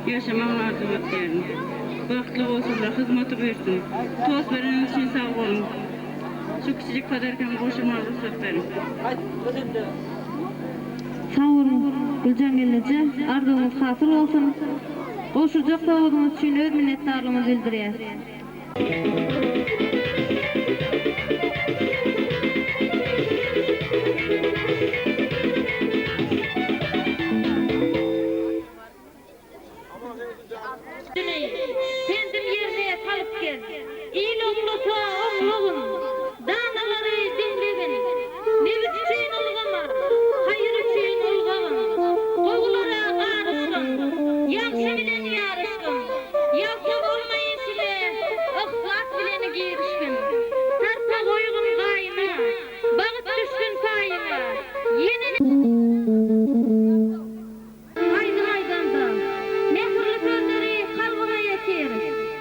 ýaşamagyny arzuw etýärin. Bagtly bolsunlar, hyzmaty buýursun. Tost bereniňiz üçin sag boluň. Şu kiçijik podarkamy gowşurmaga rugsat beriň. Sag boluň, Güljan gelneje, arzuwyňyz hasyl bolsun! Gowşurjak sowgadyňyz üçin öz minnetdarlygymyzy bildirýäs. Pendim ýerine salyp gel. Il oňlasa oňlagyn, danalary diňlegin. Nebis üçin ylgama, haýyr üçin ylgagyn. Gowulara garyşgyn, ýagşy bilen ýaryşgyn. Ýalta bolma işiňe, yhlas bilen girişgin. Sarpa goýgun gaýyna, bagt düşsün paýyňa. Ýene. Aýdym aýdanda, mähirli sözleri kalbyňa ýetir.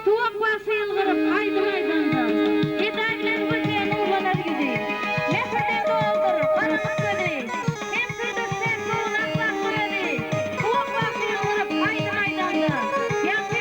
Tuwak bagşy ýylgyryp aýdym aýdanda, eda bilen gülse nurlanar ýüzi. Mähirden doludyr garamyk gözi, Hem syrdaş hem göwün ahlakly özi. Tuwak bagşy ýylgyryp aýdym aýdanda, ýagşy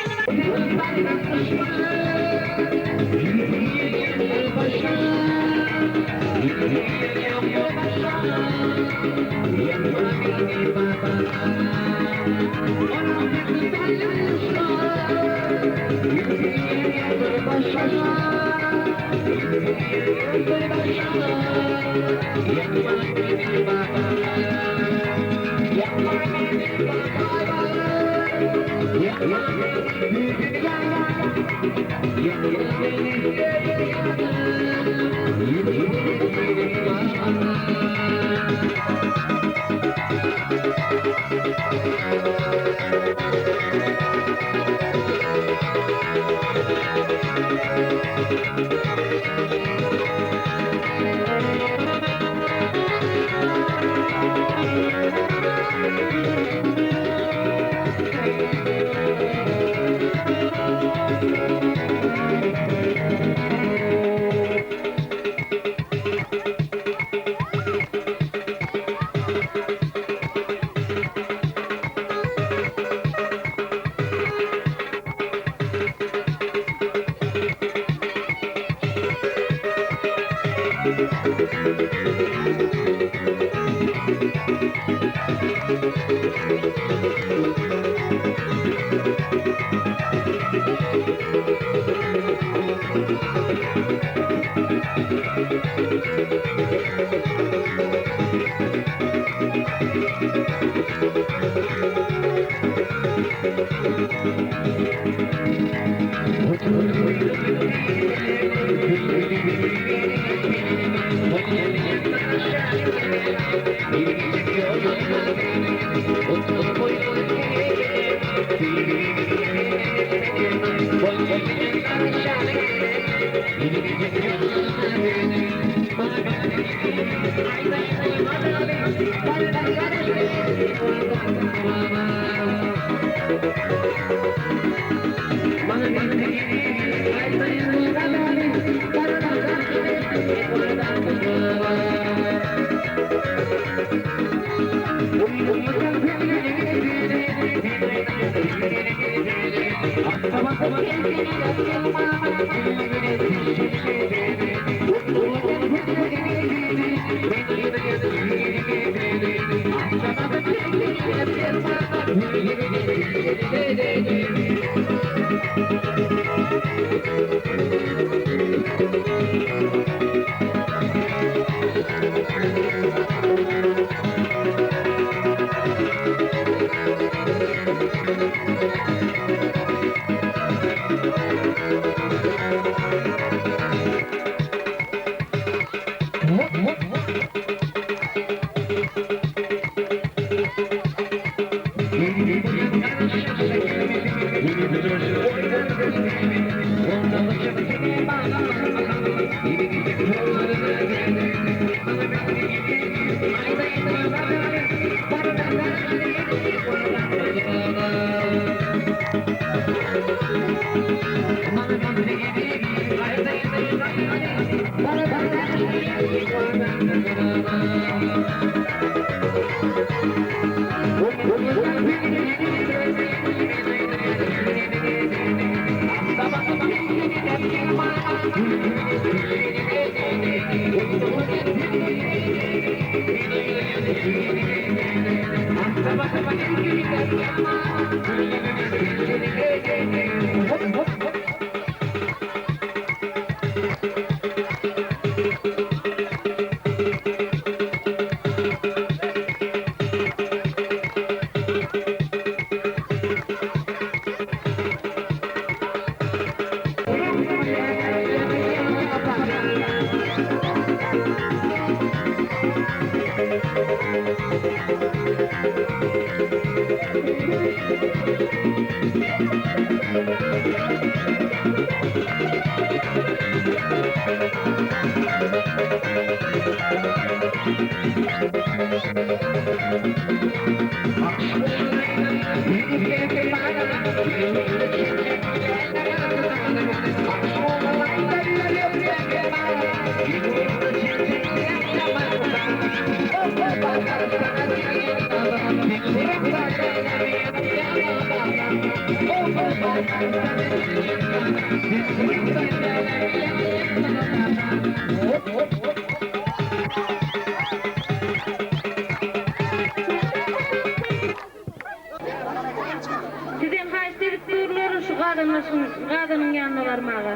Sizden haýyşt edip durlar şu gazanlaşyň gazanyň ýanyna barmaga.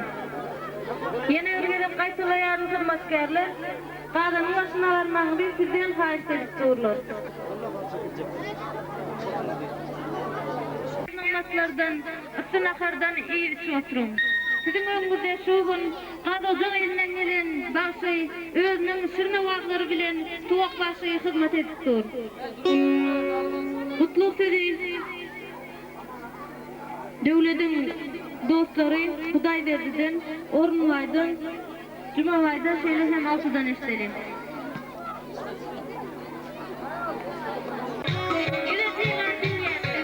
Ýene bir gezek gaýtalaýaryn hyzmatkärler, gazanyň başyna barmagyňyzy sizden haýyşt edip durlar. Nygmatlardan, yssy nahardan iýip-içip oturyň. Siziň öňüňizde şu gün Gazojak elinden gelen bagşy özüniň şirin owazlary bilen Tuwak bagşy hyzmat edip dur. Gutlag sözi Döwlediň dostlary Hudaýberdiden, Orunbaýdan, Jumabaýdan şeýle hem Altydan eşideliň. Ýüze çygan dünýäde,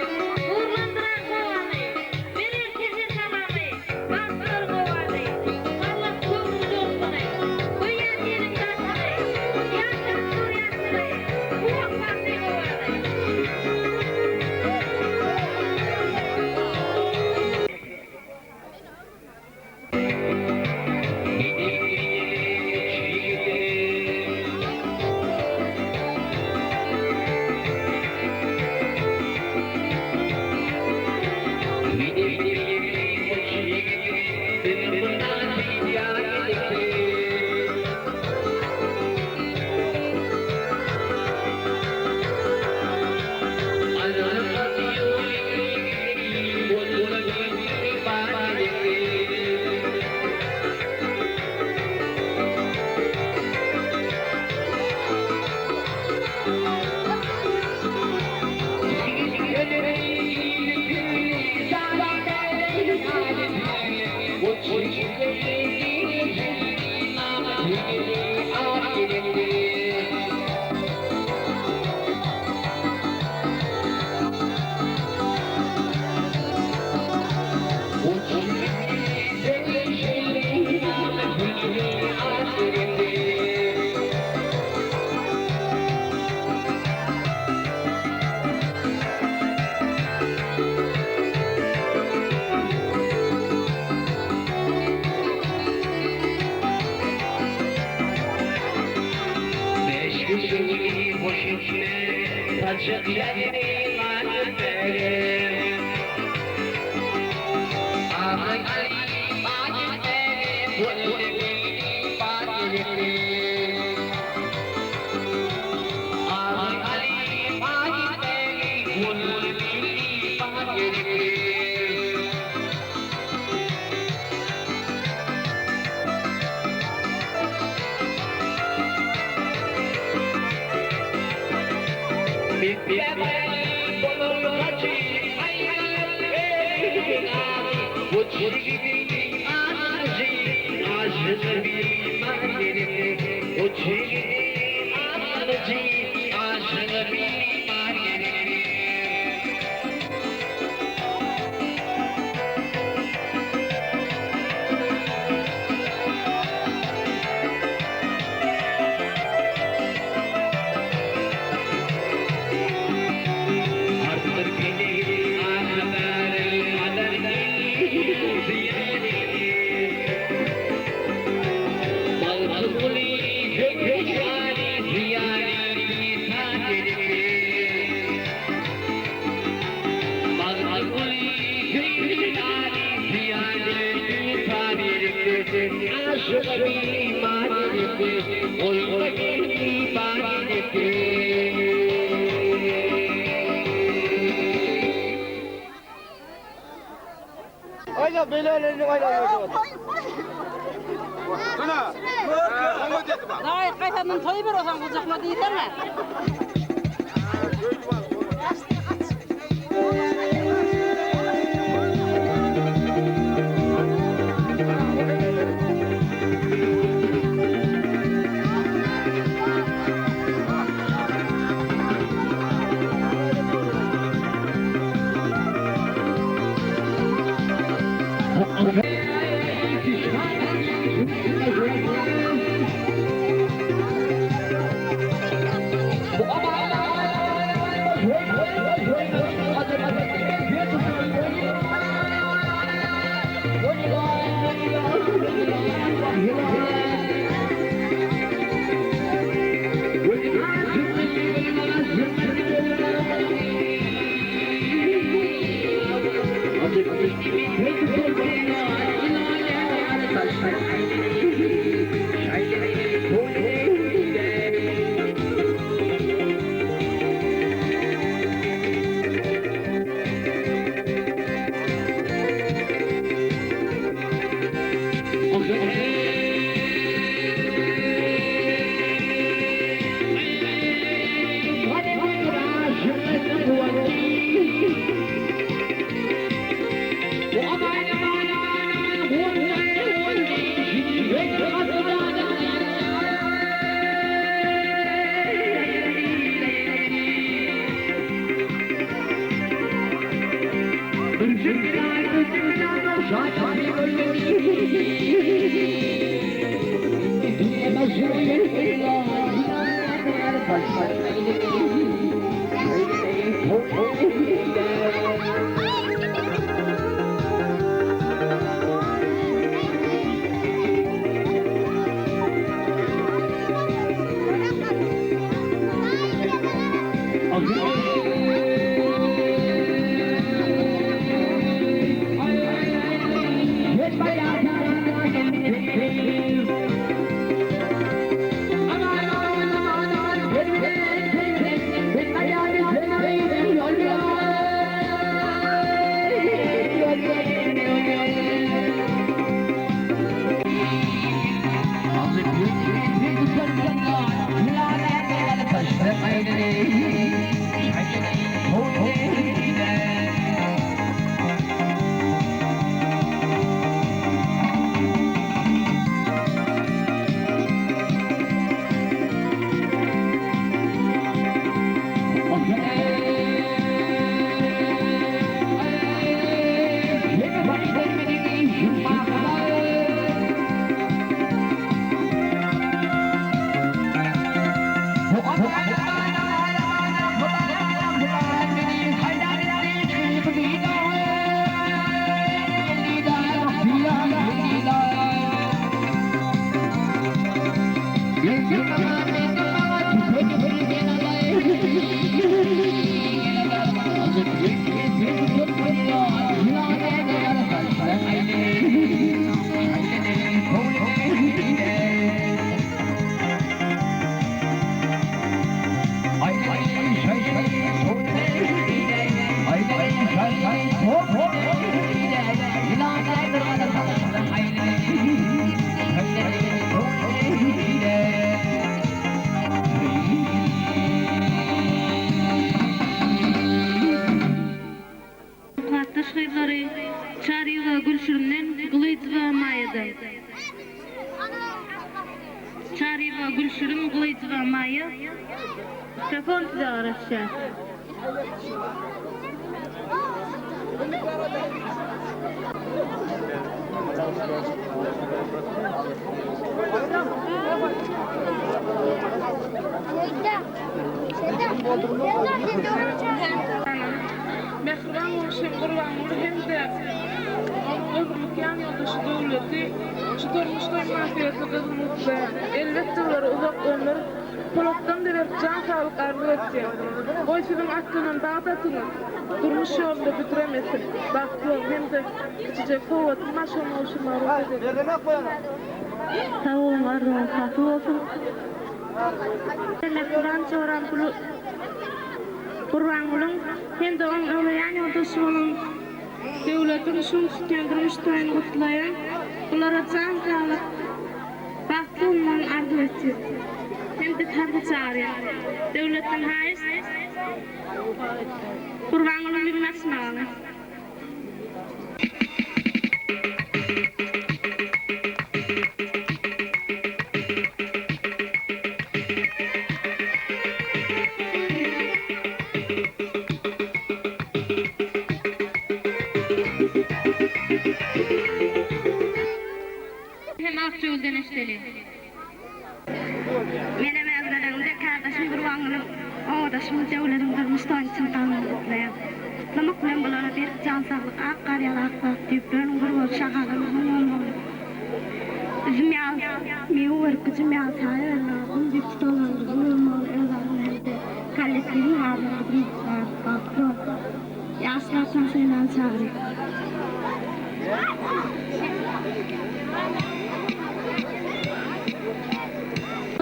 Nurlandyran howany, Berer säher salamy, Bagşylaryň owazy, Parlap göwnüň joşguny, Göýän ýeliň daşyny, Ýaşadyp dur ýaşlygy, Tuwak bagşyň owazy. Golunda gelni bar enesi. Aýda beýle aýda. Daýy gaýtadan toý ber osaň gujakla diýsene. Klasdaş gyzlary Çaryýewa Gülşirimden Gylyjowa Maýadan. Çaryýewa Gülşirim, Gylyjowa Maýa. Mikrofon size garaşýar. Mähriban goňşym Gurbanguly hem-de onuň ömürlik ýanýoldaşy Döwleti şu durmuş toýy mynasybetli gyzgyn gutlaýan. Elbetde olara uzak ömür, polatdan-da berk jan saglyk arzuw etýän. Goý siziň atlanan bagt atyňyz durmuş ýolunda büdremesin, bagtly boluň hem-de kiçijek sowgadymy maşgalyma gowşurmagy rugsat ediň. Sag boluň arzuwyňyz hasyl bolsun. Mähriban joram Gurbangulyň hem-de oň öňe ýan ýoldaşy bolan Döwletiň şu gün tutýan durmuş toýuny gutlaýan. Bulara jan saglyk, bagtly bolmagyny arzuw etýän. Hem-de tansa çagyrýan. Döwletden haýyşt, Gurbangulyň ýüzüni açmagyny. Hem Akjagülden eşideliň. Menem öz gezegimde kärdeşim Gurbangulyň, obadaşymyz Döwlediň durmuş toýuny çyn kalbymdan gutlaýan. Gutlamak bilen bulara berk jan saglyk, ak gar ýaly ak bagt, düýpleriniň gür bolup, şahalarynyň uzyn bolmagyny, üzüm ýaly miwe berip, güjüm ýaly saýa bermegini, gum düýp stolunyň gyzyl bolmagyny öz adym hem-de kollektiwiň adyndan gutlaýan. Bagtly bol! Ýaşlar tans oýnagyny çagyrýar.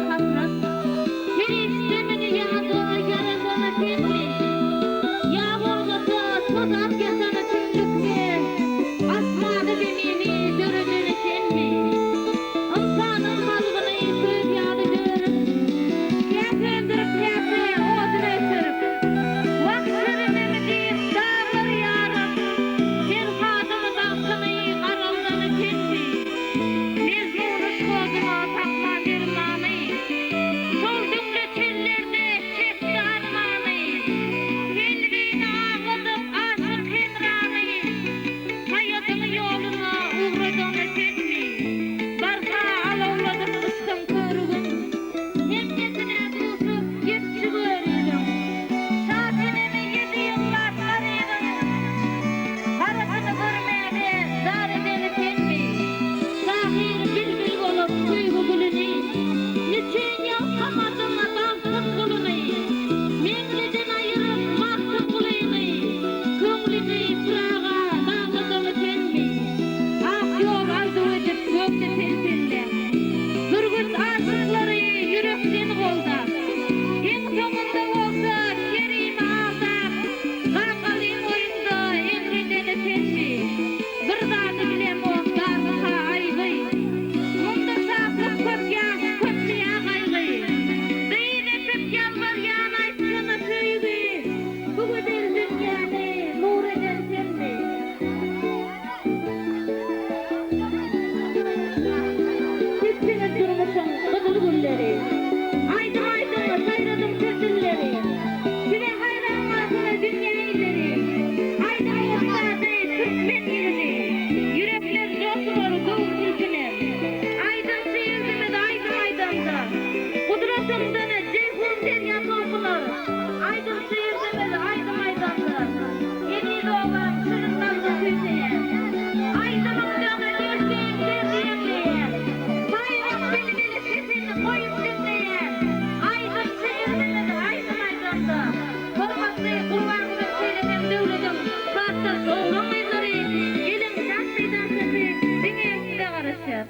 Hasrat Perişdemini ýa-da ýaradany senmi? Ýa bolmasa tozap ýatany tümlükde Asmany zemini döredeni senmi? Ynsanyň kalbyny köz ýaly dörüp, Kä söndürip käte oduny öçürip, Wah şirinimi diýip daglary ýaryp, Perhadymy bagtyny garaldany senmi? Mejnun yşk oduna tapman dermany, Şol düňle çöllerde çekdi armany. Selbini agladyp aşyk Hemrany, Saýadyň ýoluna ugradany senmi? Barha alawladyp yşkyň körügin, Hemmesine duşup gepçi görübiň. Şasenemi ýedi ýyllap garybyň, Garasyny görmäge zar edeni senmi? Şahyr bilbil bolup söýgi gülüni, Niçün ýalkamadyň bagtyň guluny? Meňliden aýyryp Magtymgulyny, Köňlüni Pyraga bagladany senmi? Ak ýol arzuw edip gökde pelpelläp, Bürgüt aşyklary ýürekden goldap, Iň soňunda bolsa Kerimi aldap, Gakalyň oýunda emredeni senmi? Bir zady bilemok barmyka aýby? Munda şatlyk köp ýaş köpmi ýa gaýgy? Dyz epip ýalbarýan aýtsana söýgi, Bu gözel dünýäni nur eden senmi? Sizsiňiz durmuşyň gyzyl gülleri, Aýdym aýdyň, saýradyň tilsimleri. Size haýran galsana dünýä illeri, Aýdymyň ussady türkmen ýigidi. Ýürekler joşular, göwün silkiner. Aýdymçy ýigdimiz aýdym aýdanda, Gudratyňdan Jeýhun derýa tolkunar. Aýdymçy ýigdimiz aýdym aýdanda, Eziz obam şirin bagda küýseýär. Aýdymyň daňy dersiň derdi ýeňleýär. Saýrak bilbili sesini goýup diňleýär. Aýdymçy ýigdimiz aýdym aýdanda, Hormatly Gurbangulyň şeýle hem Döwlediň klasdaş oglan-gyzlary, geliň tans meýdançasy diňe size garaşýar.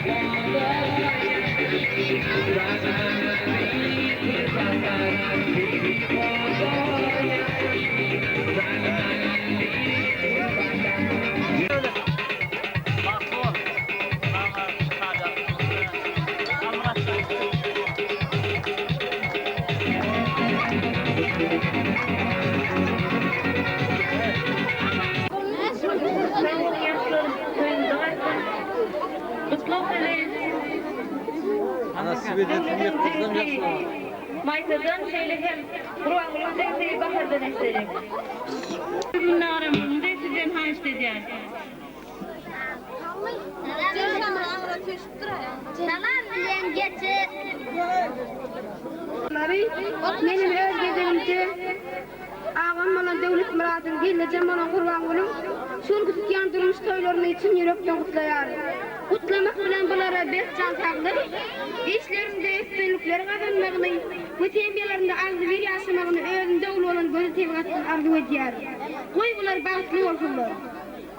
Bye. Maýsadan şeýle hem Gurbangulyň jigisi Bahardan eşideliň. Günnaram muny sizden haýyşt edýän. Salam bilen geçir. Menem öz gezegimde agam bolan Döwletmyradyň, gelnejem bolan Gurbangülüň şu günki tutýan durmuş toýlaryny çyn ýürekden gutlaýaryn. Gutlamak bilen bulara berk jan saglyk, işlerinde üstünlikler gazanmagyny we semýalarynda agzybir ýaşamagyny özünde uly bolan gözel tebigatdan arzuw edýärin. Goý bular bagtly bolsunlar.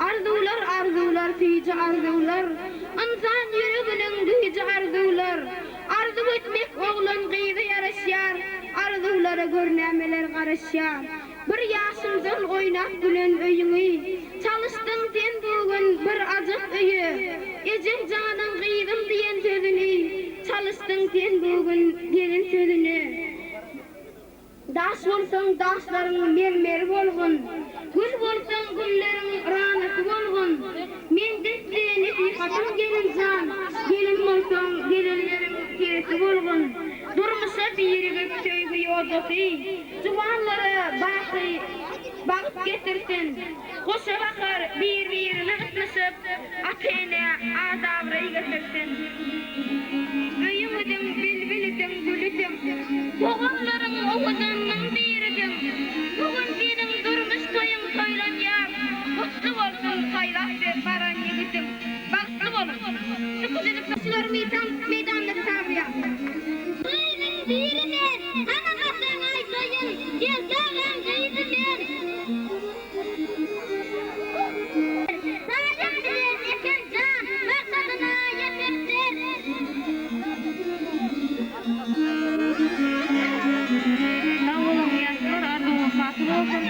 Arzuwlar, arzuwlar, süýji arzuwlar, Ynsan ýüreginiň güýji arzuwlar. Arzuw etmek oglan gyza ýaraşýar, Arzuwlara gör nämeler garaşýar. Bir ýaşyňdan oýnap gülen öýüňi, Çalyşdyň sen bu gün bir ajap öýe. Ejeň janyň gyzym diýen sözüni, Çalyşdyň sen bu gün gelin sözüne. Daş bolsaň daşlaryň mermeri bolgun, Gül bolsaň gülleriň ranasy bolgun. Menden size nesihatym gelinjan, Gelin bolsaň gelinleriň seresi bolgun. Durmuşa birigip söýgi ýodasy, Juwanlara baky bagt getirsin. Goşa bahar bir-birine ysnyşyp, Ata-enä at-abraý getirsin. Öýüňiziň bilbilidiň, gülüdiň, Doganlaryň owadanynyň biridiň. Bu gün seniň durmuş toýuň toýlanýar, Gutly bolsun saýlap ber baran ýigidiň. Bagtly boluň! Şu kiçijik Şulary meýdan meýdanyna çagyrýar. Gyzyň biri men, tanamasaň aýdaýyn, Geldi agaň gyzy men. Daýym bilen Eken jan maksadyna ýeterler. Sag boluň ýaşlar arzuwyňyz hasyl bolsun.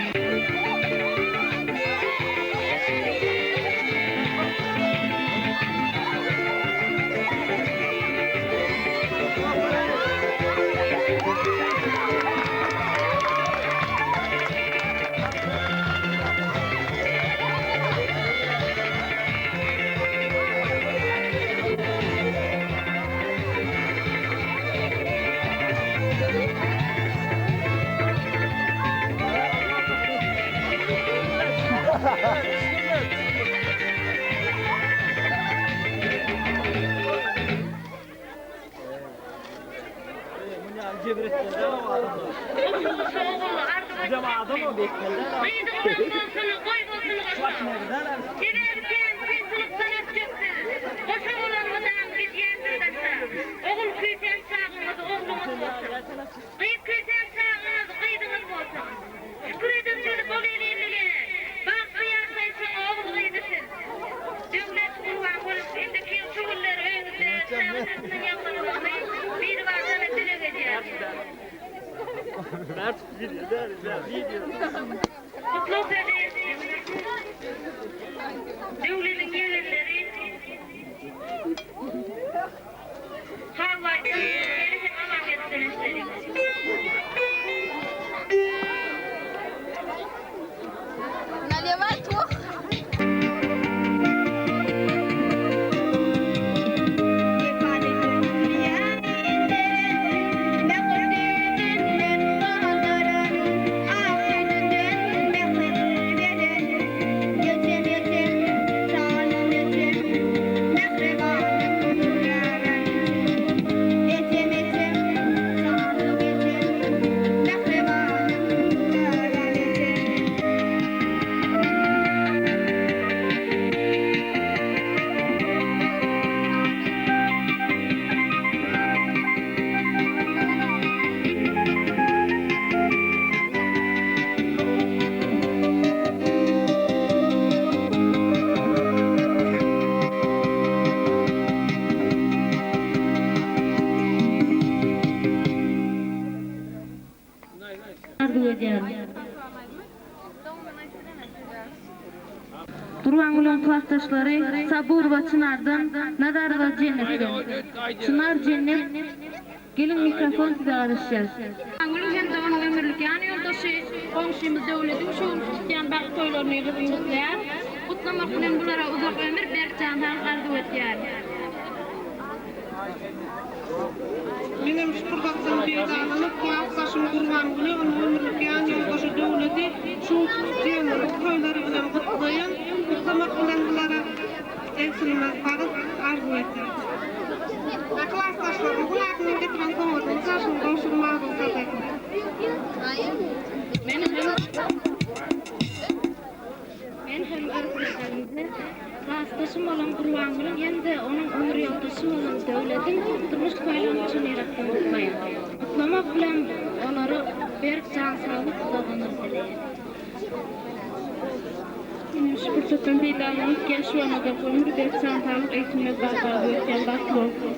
Gyzyňdan bolsun, goý bolsun goşa. Sebäbi sen kynçylykdan ötjeksiň. Goşa bolan mydam gidýändir daşa. Ogul küýsän çagyňyz ogluňyz bolsun. Gyz küýsän çagyňyz gyzyňyz bolsun. Şükür ediň siz bol elinlige. Bagtly ýaşaýşyň ogul-gyzy siz. Döwlet Gurbangül indiki şu günler öýüňizde çaga sesiniň ýaňlanmagyny Biribardan dileg edýäris. Gutlag sözi Döwlediň ýegenleri Hawwaýdan şeýle hem Amangeldi eşdeliň. Naleway toh. edýärin. Gurbangulyň klasdaşlary Saburowa Çynardan, Nazarowa Jennetden. Çynar, Jennet, geliň mikrofon size garaşýar. Gurbangulyň hem-de onuň ömürlik ýan ýoldaşy, goňşymyz Döwlediň şu günki tutýan bagt toýlaryny gyzgyn gutlaýarys. Gutlamak bilen bulara uzak ömür, berk jan saglyk arzuw edýärin. Menem şu pursatdan peýdalanyp, klasdaşym Gurbanguly, onuň ömürlik ýan ýoldaşy Döwledi şu tutýan toýlary bilen gutlaýan. Gutlamak bilen bulara egsilmez bagt arzuw edýän. Klasdaşlarymyzyň adyndan getiren sowgadyny jaşyny gowşurmaga rugsat ediň. Men hem Men hem öz gezegimde klasdaşym bolan Gurbangulyň hem-de onuň ömür ýoldaşy bolan Döwlediň durmuş toýlaryny çyn ýürekden gutlaýan. Gutlamak bilen olara berk jan saglyk, uzak ömür dileýän. Menem şu pursatdan peýdalanyp, ýaş bolmadyk ömür, berk jan saglyk, egsilmez bagt arzuw etýän. Bagtly bolsun!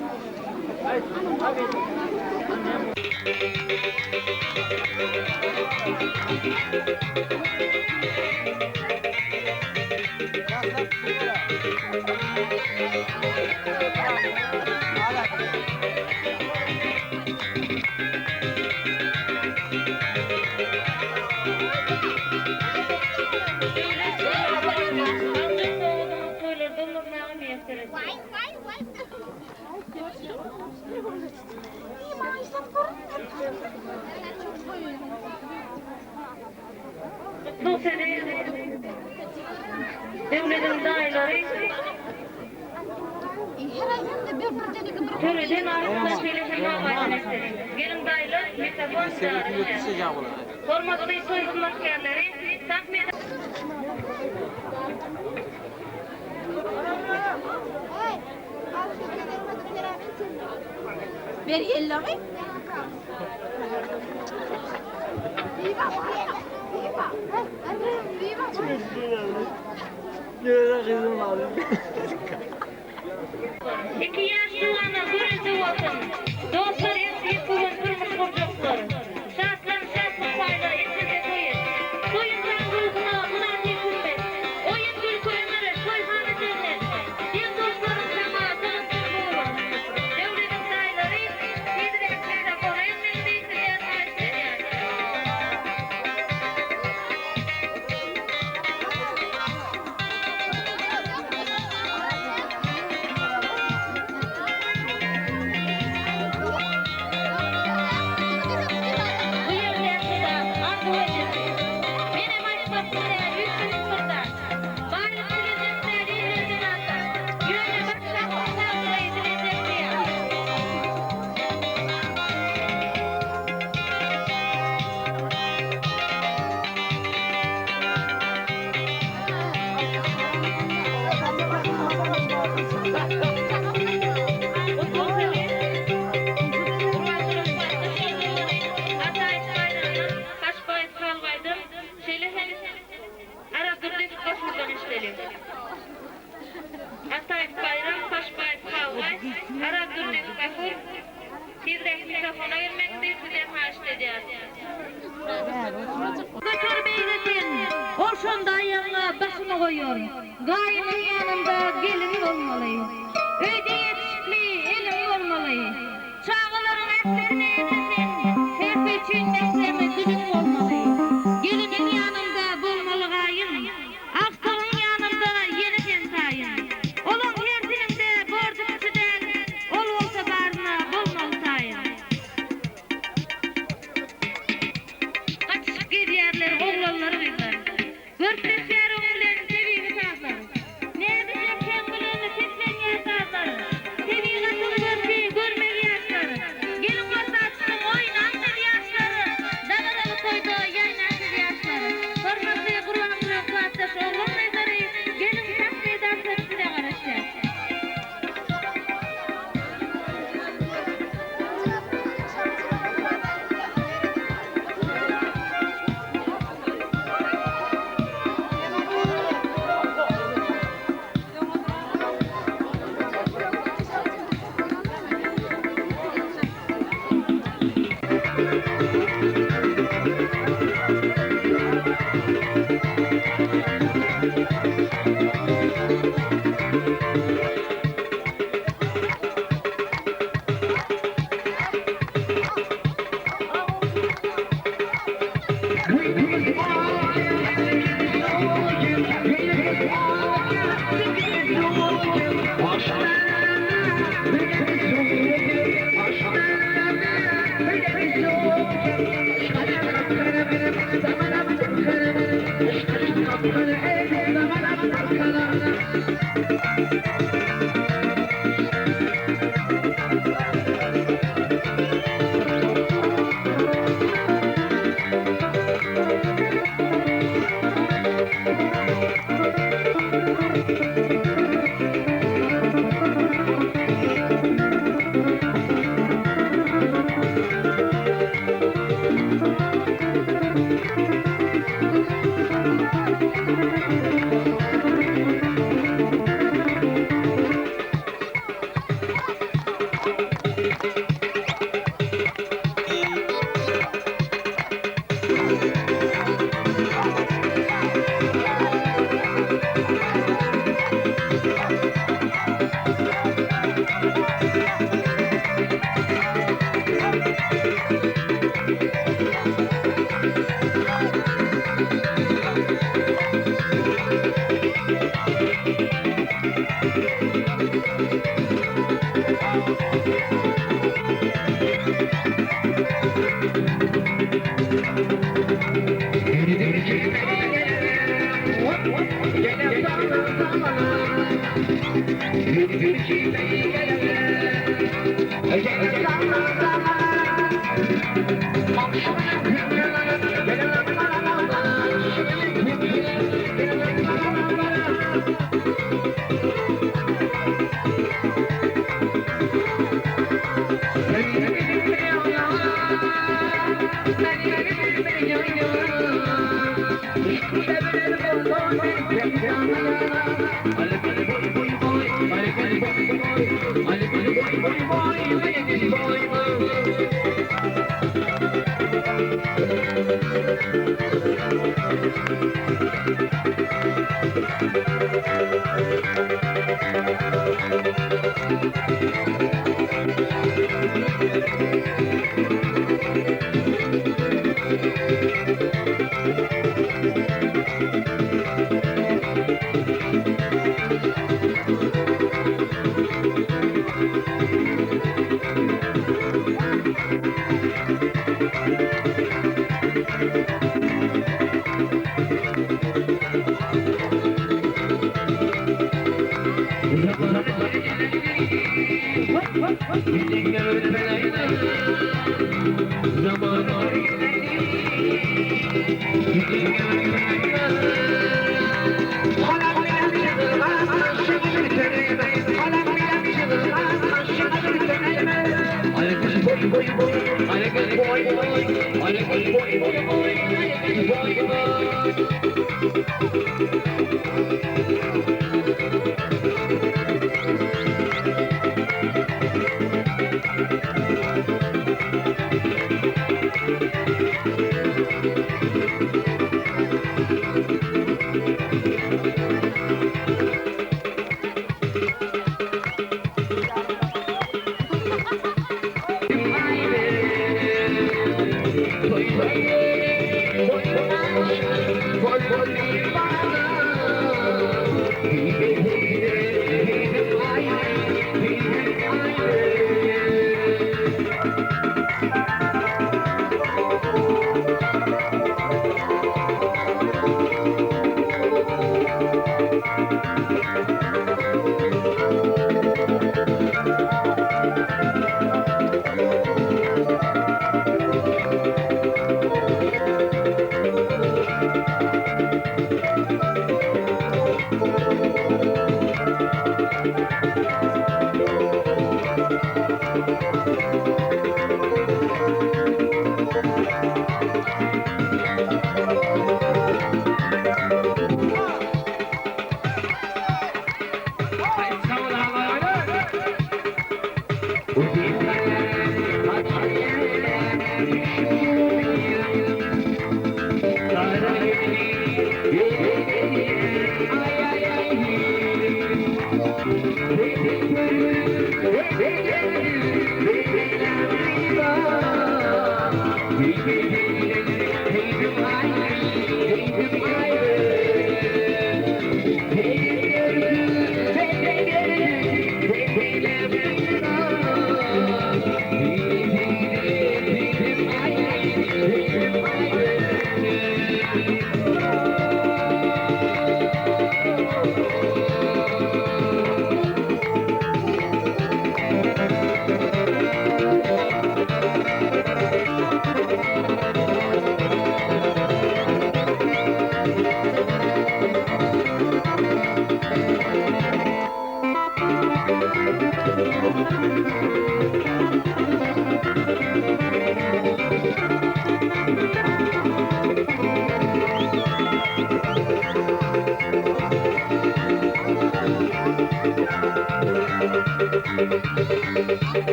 Gutlag sözi Döwlediň daýylary Töreden Arypdan şeýle hem Babaýdan eşideliň. Geliň daýylar, mikrofon size garaşýar. Hormatly toý hyzmatkärleri, sag Ber ellemi. Iki ýaş juwana görelde bolsun. Dostlar ertir bu gün durmuş gurjaklar. Şatlan şatlyk paýla etmese toý et. Toý ynsan ruhuna mynasyp hümmet. Oýun gülki ömür toýhana jennet. Deň dostlaryň saňa sygynsyn bu gün. Döwlediň daýylary tizräk mikrofona gelmegini sizden haýyşt edýän. Bu ýerde ähli zat arzuw edildi. Menem aýtmakçy däl üýtgeşik bir zat. Baýlyk dilejek däl illerden aňsat. Ýöne bir şahsy saglygy dilejek diýýär. Gutlag sözi Gurbangulyň klasdaş ýoldaşlary Ataýew Baýramdan, Paşbaýew Halbaýdan, şeýle hem Arazdurdy Gafurdan eşideliň. Ataýew Baýram, Paşbaýew Halbaý, Arazdurdy Gafur, tizräk mikrofona gelmegiňizi sizden haýyşt edýäris. Göter beýle sen, ol şonda aýagyňa başyny goýar. Gaýynyň ýanynda gelin bolmaly. Öýde ýetişikli elin bolmaly. Çagalaryň ählerine ene sen, hersi üçin mährem diliň bolmaly. Geliniň ýanynda bolmaly gaýyn, agtygyň ýanynda ýene sen taýyn. Olaň hersiniň-de borjy kiçi däl, ol bolsa baryna bolmaly taýyn. Gaçyşyp gezýärler oglanlar gyzlar. Görkleşýär oň bilen tebigy sazlar. Näzijek heň bilen seslenýär sazlar.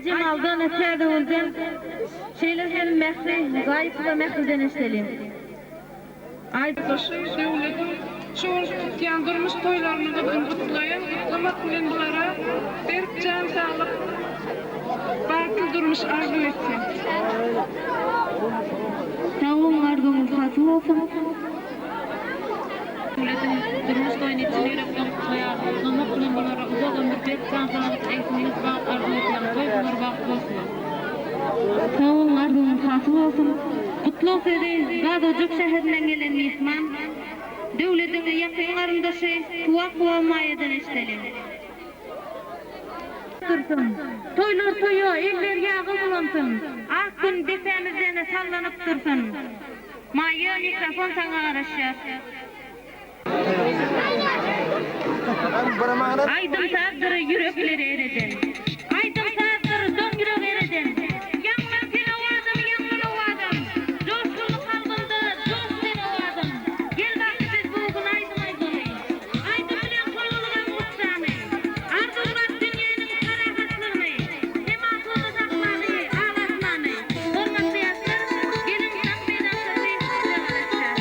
Jemaldan, Täzegülden, şeýle hem Mähri Gaýypowa Mähriden eşideliň. Aýdyşy döwletiň şu günki tutýan durmuş toýlaryny gyzgyn gutlaýan, gutlamak bilen bulara berk jan saglyk, bagtly durmuş arzuw etsin. Sag boluň arzuwyňyz hasyl bolsun. Döwletiň durmuş toýuny çyn ýürekden gutlaýarys. Gutlamak bilen bulara uzak ömür, berk jan saglyk, egsilmez bagt arzuw etýän. Goý bular bagtly bolsunlar. Sag boluň arzuwyňyz hasyl bolsun. Gutlag sözi Gazojak şäherinden gelen myhman, Döwlediň ýakyn garyndaşy Tuwakowa Maýadan eşideliň. Dursun. Toýlar toýa, eller ýaga bulansyn. Ak Gün depämizden sallanyp dursun. Maýa, mikrofon saňa garaşýar. Aýdym-sazdyr ýürekleri ereden. Aýdym-sazdyr doň ýürek ereden. Ýaňlan sen owazam, ýaňlan owazam. Joşgunly kalbymda joş sen owazam. Gel bagty biz bu gün aýdym aýdaly. Aýdym bilen kowalygam gussany. Arzuwlap dünýäniň parahatlygyny. Hem asuda saklaly al asmany. Hormatly ýaşlar, geliň sag meýdançasy size garaşýar.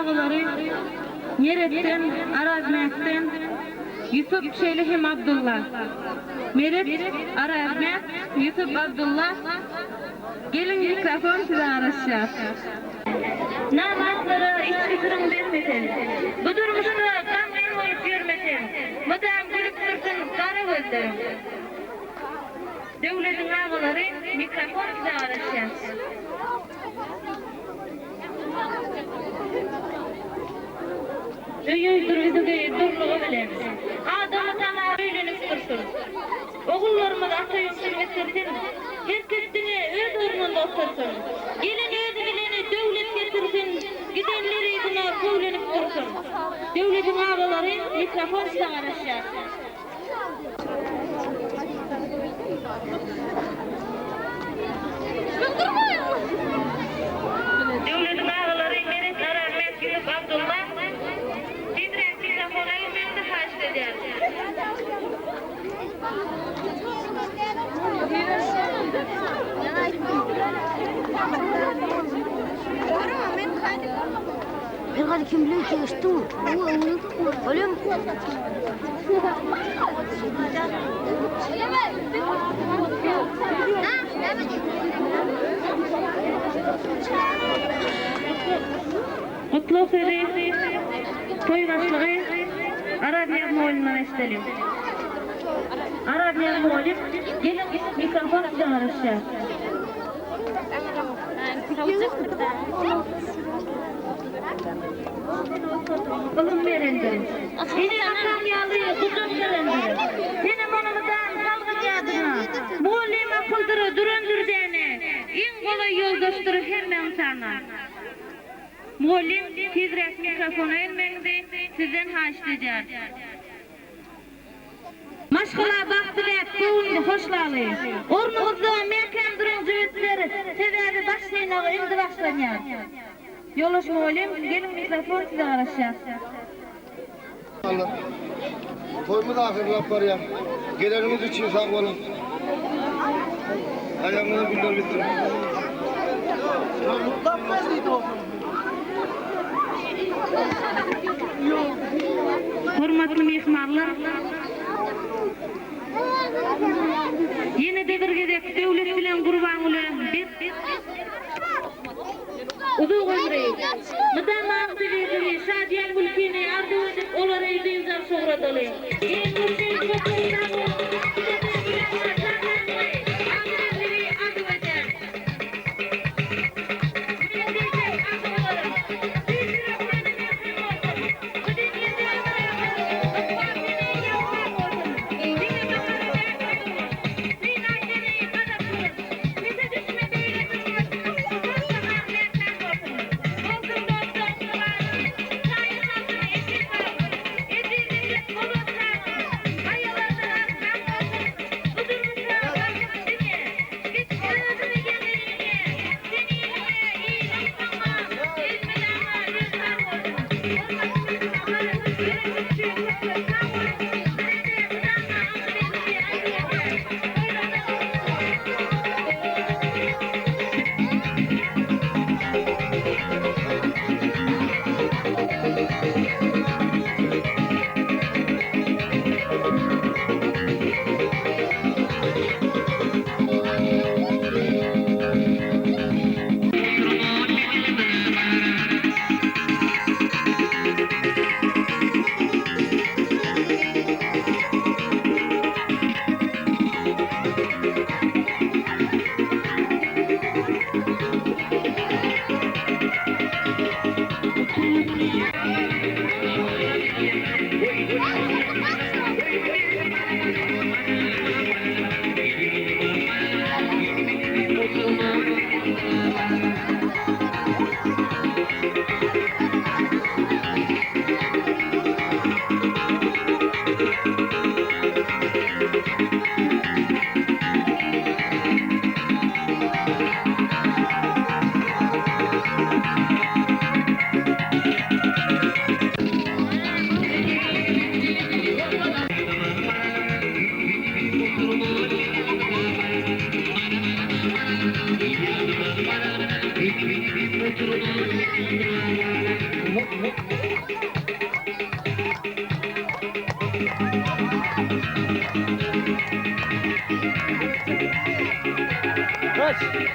agalary Meretden, Arazmätden, Ýusup şeýle hem Abdylla. Meret, Arazmät, Ýusup, Abdylla, geliň mikrofon size garaşýar. Namartlara içki syryň berme sen. Bu durmuşda gamgyn bolup ýörme sen. Mydam gülüp dursun gara gözleriň. Döwlediň agalary mikrofon size garaşýar. Öý-öýdür üzügi durlugy bilen. Adamy tanap öýlenip dursun. Ogullarymyz ata ýurtun ösdürsin. Her kes diňe öz ornunda otursyn. Gelen özi bileni döwlet getirsin, gidenler yzyna köwlenip dursun. Döwletiň agalary mikrofon size garaşýar. Döwletiň agalary Meret Arazmät Ýusup Abdylla tizräk mikrofona gelmegiňizi haýyşt edýäris. Gutlag sözi toý başlygy Araznyýaz mugallymdan eşideliň. Araznyýaz mugallym, geliň mikrofon size garaşýar. Ylym berendir. Eneň-ataň ýaly gujak berendir. Senem ony mydam salgyn ýadyňa. Mugallym akyldyr, durandyr däne. Iň golaý ýoldaşdyr hemme ynsana. Mugallym, tizräk mikrofona gelmegiňizi sizden haýyşt edýäris. Maşgala bagt diläp, göwün hoşlaly. Ornuňyzda mäkäm duruň jübütler, sebäbi baş synagy indi başlanýar. Ýoldaş mugallym, geliň mikrofon size garaşýar. Toýumyz ahyrlap barýar. Geleniňiz üçin sag boluň. Aýagyňyza güller bitsin. Hormatly myhmanlar! Ýene-de bir gezek Döwlet bilen Gurbangüle berk uzak ömri, mydama agzybirligi, şadyýan gülkini arzuw edip, olary dynç alşa ugradalyň. Gelin-gelin köp-köp sag boluň! Size-de mydama şatlygy, agzybirligi arzuw edýäris. Meniň diýjek arzuwlarym, tüýs ýüreklerine melhem bolsun! Bu dünýede myradyň, ykbal seni ýagşy bolsun! Diňe bahara bähbit durmuş, Synaý seni gazap durun! Pese düşme. Geç.